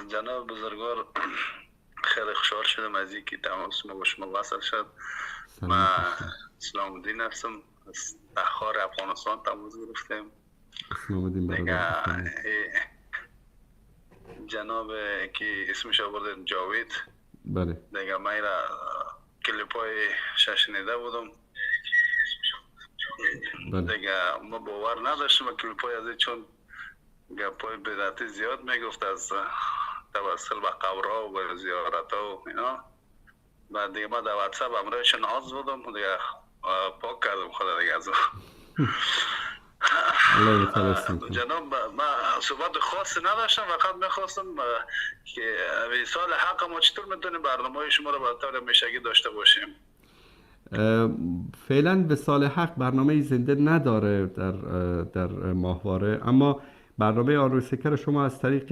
جناب بزرگوار، خیلی خوشحال شدم از اینکه تماس ما با شما وصل شد. ما اسلام الدین هستم، از تخار افغانستان تماس گرفتیم. اسلام الدین برادر، جناب که اسمش آوردن جاوید، بله، دیگه من را کلیپای شنیده بودم. بله. دیگه ما باور نداشتم کلیپای از، چون گپای بدعتی زیاد میگفت از توسل به قبرها و زیارت ها و اینا. بعد دیگه ما در واتساپ امرایشون عضو بودم، دیگه پاک کردم خدا دیگه از جناب. ما صحبت خاصی نداشتم، فقط میخواستم که وصال حق ما چطور میتونیم برنامه شما رو به طور همیشگی داشته باشیم؟ فعلا وصال حق برنامه زنده نداره در ماهواره، اما برنامه آن روی سکه رو شما از طریق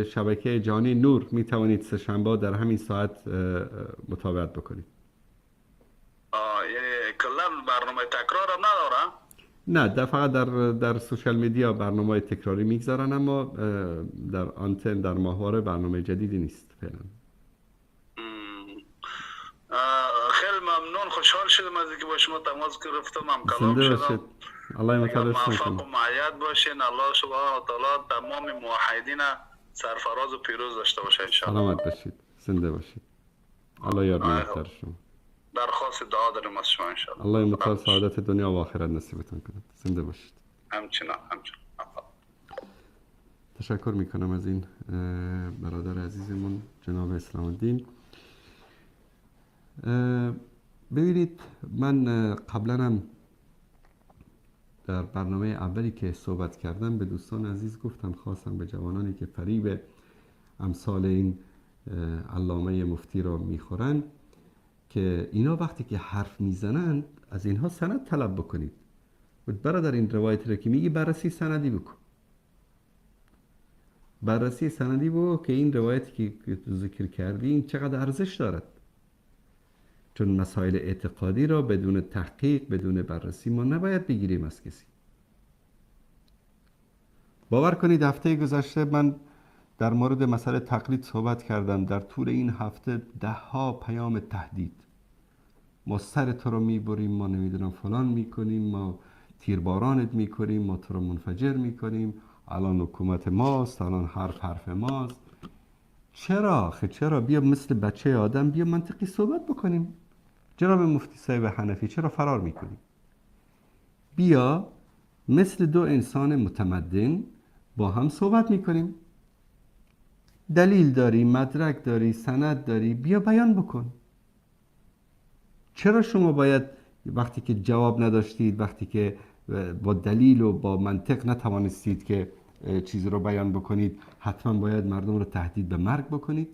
شبکه جهانی نور میتوانید سه‌شنبه در همین ساعت متابعت بکنید. یعنی کلا برنامه تکرار هم نداره؟ نه، در فقط در social media برنامه تکراری میگذارن، اما در آنتن در ماهواره برنامه جدیدی نیست فعلا. خیلی ممنون، خوشحال شدم از اینکه با شما تماس گرفتم، هم کلام شدم. الله متعال موفق و معید باشین. الله سبحانه و تعالی تمام موحدین سرفراز و پیروز داشته باشه ان شاء الله. سلامت باشید، زنده باشید. الله یار نگهدار شما. درخواست دعا داریم از شما ان شاء الله. الله متعال سعادت دنیا و آخرت نصیبتون کنه. زنده باشید. همچنان همچنان. تشکر میکنم از این برادر عزیزمون جناب اسلام الدین. ببینید، من قبلا هم در برنامه اولی که صحبت کردم به دوستان عزیز گفتم، خواستم به جوانانی که فریب امثال این علامه مفتی را میخورن که اینا وقتی که حرف میزنن از اینها سند طلب بکنید. برادر این روایت را که میگی بررسی سندی بکن، بررسی سندی بکن که این روایتی که ذکر کردی این چقدر ارزش دارد، چون مسائل اعتقادی را بدون تحقیق بدون بررسی ما نباید بگیریم از کسی. باور کنید هفته گذشته من در مورد مسئله تقلید صحبت کردم. در طول این هفته ده ها پیام تهدید، ما سر تو رو میبریم، ما نمیدونم فلان میکنیم، ما تیربارانت میکنیم، ما تو رو منفجر میکنیم، الان حکومت ماست، الان حرف حرف ماست. چرا؟ چرا؟ بیا مثل بچه آدم بیا منطقی صحبت بکنیم. جناب مفتی صاحب حنفی چرا فرار میکنیم؟ بیا مثل دو انسان متمدن با هم صحبت میکنیم. دلیل داری، مدرک داری، سند داری، بیا بیان بکن. چرا شما باید وقتی که جواب نداشتید، وقتی که با دلیل و با منطق نتوانستید که چیزی رو بیان بکنید، حتما باید مردم رو تهدید به مرگ بکنید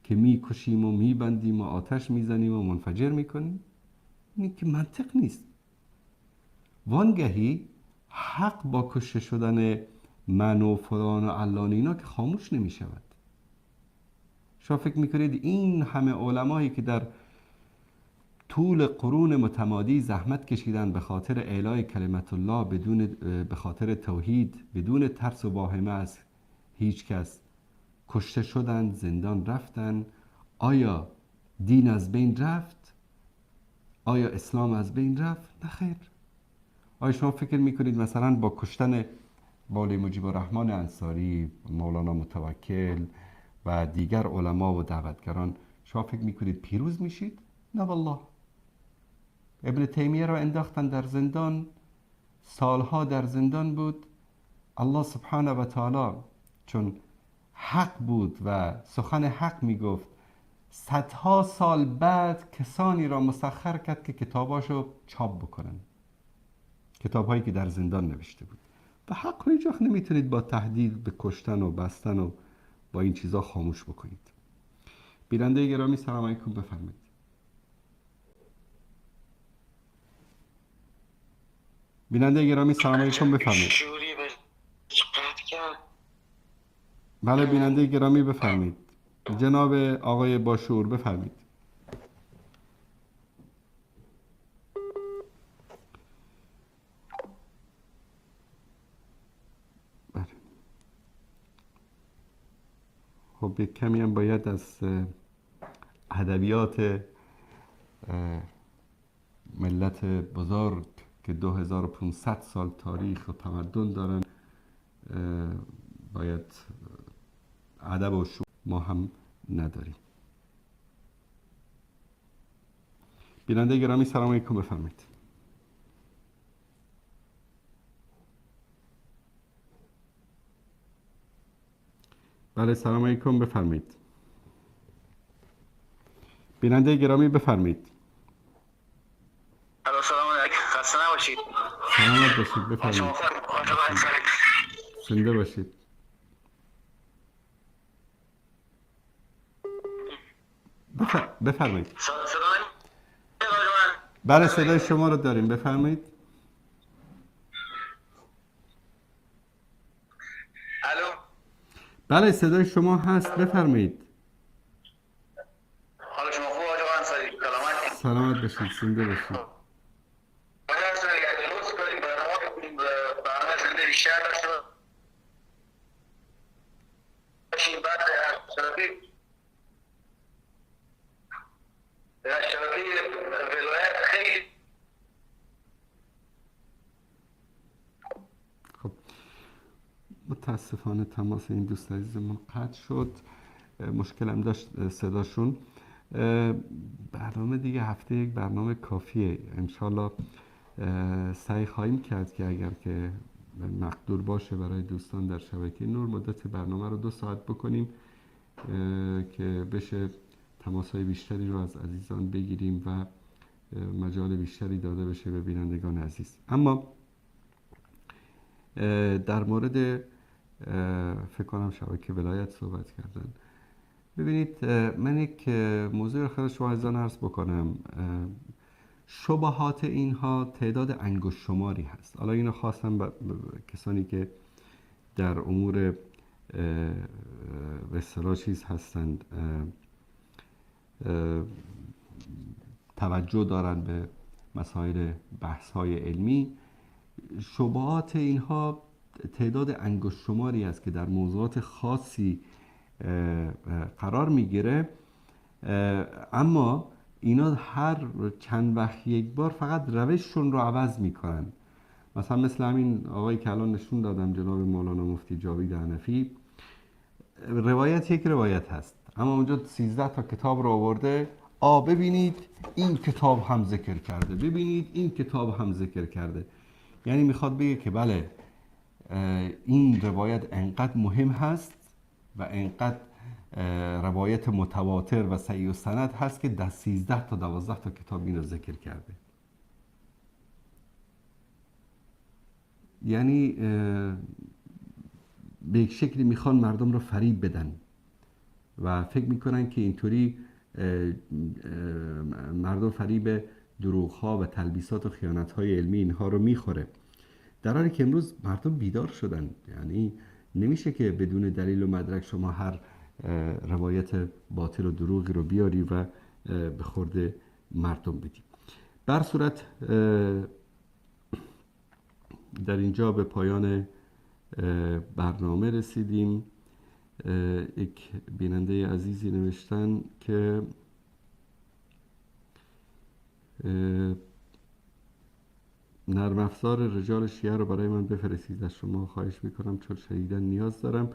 که میکشیم و میبندیم و آتش میزنیم و منفجر میکنیم؟ این که منطق نیست. وانگهی حق با کشته شدن من و فلان و علان اینا که خاموش نمیشود. شما فکر میکنید این همه علمایی که در طول قرون متمادی زحمت کشیدن به خاطر اعلای کلمت الله، به خاطر توحید، بدون ترس و واهمه از هیچ کس کشته شدن، زندان رفتن، آیا دین از بین رفت؟ آیا اسلام از بین رفت؟ نه خیر. آیا شما فکر میکنید مثلا با کشتن مولوی مجیب الرحمن انصاری، مولانا متوکل و دیگر علما و دعوتگران، شما فکر میکنید پیروز میشید؟ نه والله. ابن تیمیه را انداختن در زندان، سالها در زندان بود. الله سبحانه و تعالی چون حق بود و سخن حق میگفت، صدها سال بعد کسانی را مسخر کرد که کتاباشو چاپ بکنن، کتابهایی که در زندان نوشته بود. و حق رو هیچ وقت نمیتونید با تهدید به کشتن و بستن و با این چیزا خاموش بکنید. بیننده گرامی سلام علیکم، بفرمایید. بیننده گرامی سلام علیکم، بفرمایید. بله بیننده گرامی بفرمایید. جناب آقای باشور بفرمایید. بله. خب یک کمی هم باید از ادبیات ملت بزرگ که 2500 سال تاریخ و تمدن دارن باید ادب و شعور ما هم نداریم. بیننده گرامی سلام علیکم، بفرمایید. بله سلام علیکم، بفرمایید. بیننده گرامی بفرمایید. سلام علیکم، خسته نباشید. سلامت باشید، بفرمایید. زنده باشید. بفرمایید. بله صدای شما رو داریم، بفرمایید. الو. بله صدای شما هست، بفرمایید. حال شما خوب آقا انصاری؟ سلامت. سلامت باشید، زنده باشید. متاسفانه تماس این دوست عزیزمون قطع شد، مشکلم داشت صداشون. برنامه دیگه هفته یک برنامه کافیه انشالله. سعی خواهیم کرد که اگر که مقدور باشه برای دوستان در شبکه نور مدت برنامه رو 2 ساعت بکنیم که بشه تماس های بیشتری رو از عزیزان بگیریم و مجال بیشتری داده بشه به بینندگان عزیز. اما در مورد فکر کنم شبکه ولایت صحبت کردن. ببینید من یک موضوع رو خدمت شما عزیزان عرض بکنم. شبهات اینها تعداد انگشت شماری هست. حالا اینو خواستم کسانی که در امور به اصطلاح چیز هستند، توجه دارن به مسائل بحث های علمی، شبهات اینها تعداد انگشت شماری است که در موضوعات خاصی قرار میگیره، اما اینا هر چند وقت یک بار فقط روششون رو عوض میکنن. مثلا مثل همین آقایی که الان نشون دادم، جناب مولانا مفتی جاوید حنفی، روایت یک روایت هست اما اونجا 13 تا کتاب رو آورده. ببینید این کتاب هم ذکر کرده، ببینید این کتاب هم ذکر کرده. یعنی میخواد بگه که بله این روایت انقدر مهم هست و انقدر روایت متواتر و صحیح و سند هست که در 13 تا 12 تا کتاب این رو ذکر کرده. یعنی به یک شکلی میخوان مردم رو فریب بدن و فکر میکنن که اینطوری مردم فریب دروغ ها و تلبیسات و خیانت های علمی اینها رو میخوره، در حالی که امروز مردم بیدار شدن. یعنی نمیشه که بدون دلیل و مدرک شما هر روایت باطل و دروغی رو بیاری و به خورد مردم بدی. بر صورت در اینجا به پایان برنامه رسیدیم. یک بیننده عزیزی نوشتن که نرم افزار رجال شیعه رو برای من بفرستید، از شما خواهش میکنم چون شدیداً نیاز دارم.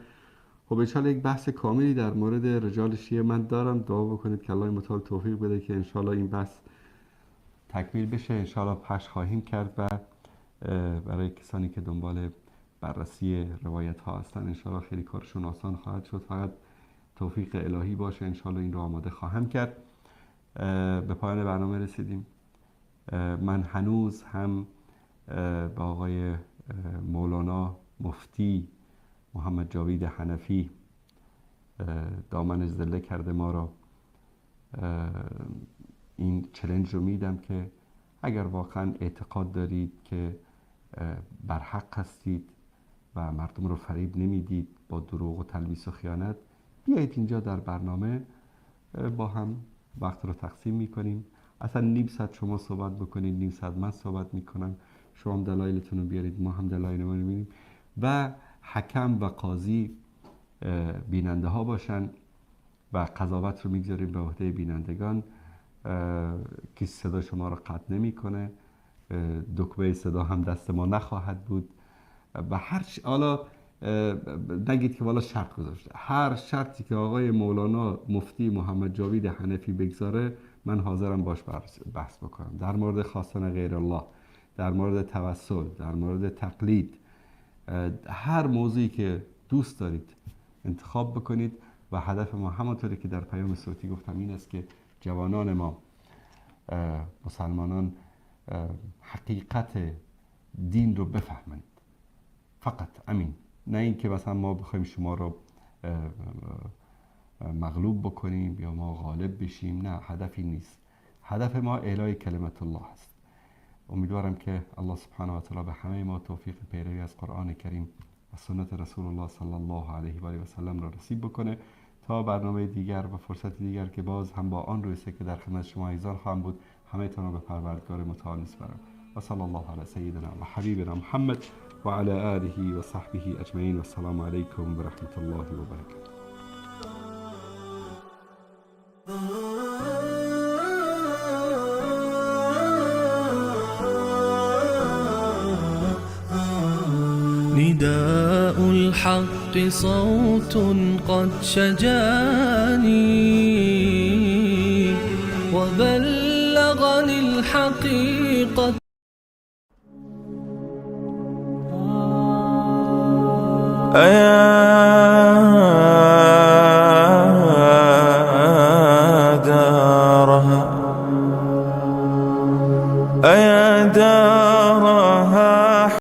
خب انشالله یک بحث کاملی در مورد رجال شیعه من دارم، دعا بکنید که الله متعال توفیق بده که انشالله این بحث تکمیل بشه. انشالله پخش خواهیم کرد و برای کسانی که دنبال بررسی روایت ها هستن انشاءالله خیلی کارشون آسان خواهد شد. فقط توفیق الهی باشه، انشاءالله این رو آماده خواهم کرد. به پایان برنامه رسیدیم. من هنوز هم به آقای مولانا مفتی محمد جاوید حنفی دامن زله کرده ما را این چلنج رو میدم که اگر واقعا اعتقاد دارید که بر حق هستید و مردم رو فریب نمیدید با دروغ و تلبیس و خیانت، بیایید اینجا در برنامه با هم وقت رو تقسیم میکنیم. اصلا نیم ساعت شما صحبت بکنید، نیم ساعت من صحبت میکنم، شما هم دلایلتون رو بیارید، ما هم دلایلمون رو میاریم و حکم و قاضی بیننده ها باشن و قضاوت رو میگذاریم به عهده بینندگان. کسی صدا شما رو قطع نمیکنه، دکمه صدا هم دست ما نخواهد بود و هر حالا نگید که والا شرط گذاشته، هر شرطی که آقای مولانا مفتی محمد جاوید حنفی بگذاره من حاضرم باش بحث بکنم. در مورد خواستن غیر الله، در مورد توسل، در مورد تقلید، هر موضوعی که دوست دارید انتخاب بکنید. و هدف ما همانطوری که در پیام صوتی گفتم این است که جوانان ما مسلمانان حقیقت دین رو بفهمند، فقط امین، نه اینکه مثلا ما بخوایم شما رو مغلوب بکنیم یا ما غالب بشیم، نه، هدفی نیست. هدف ما اعلای کلمت الله است. امیدوارم که الله سبحانه و تعالی به همه ما توفیق پیروی از قرآن کریم و سنت رسول الله صلی الله علیه و آله و سلم را نصیب بکنه. تا برنامه دیگر و فرصت دیگر که باز هم با آن روی که در خدمت شما عزیزان خواهم بود، همه تان را به پروردگار متعال میسپارم. و صلی الله علی سیدنا و حبیبنا محمد و علی آله و صحبه اجمعین. و السلام علیکم و رحمت الله و برکاته. نداء الحق صوت قد شجاني وبلغني الحقيقة. أيا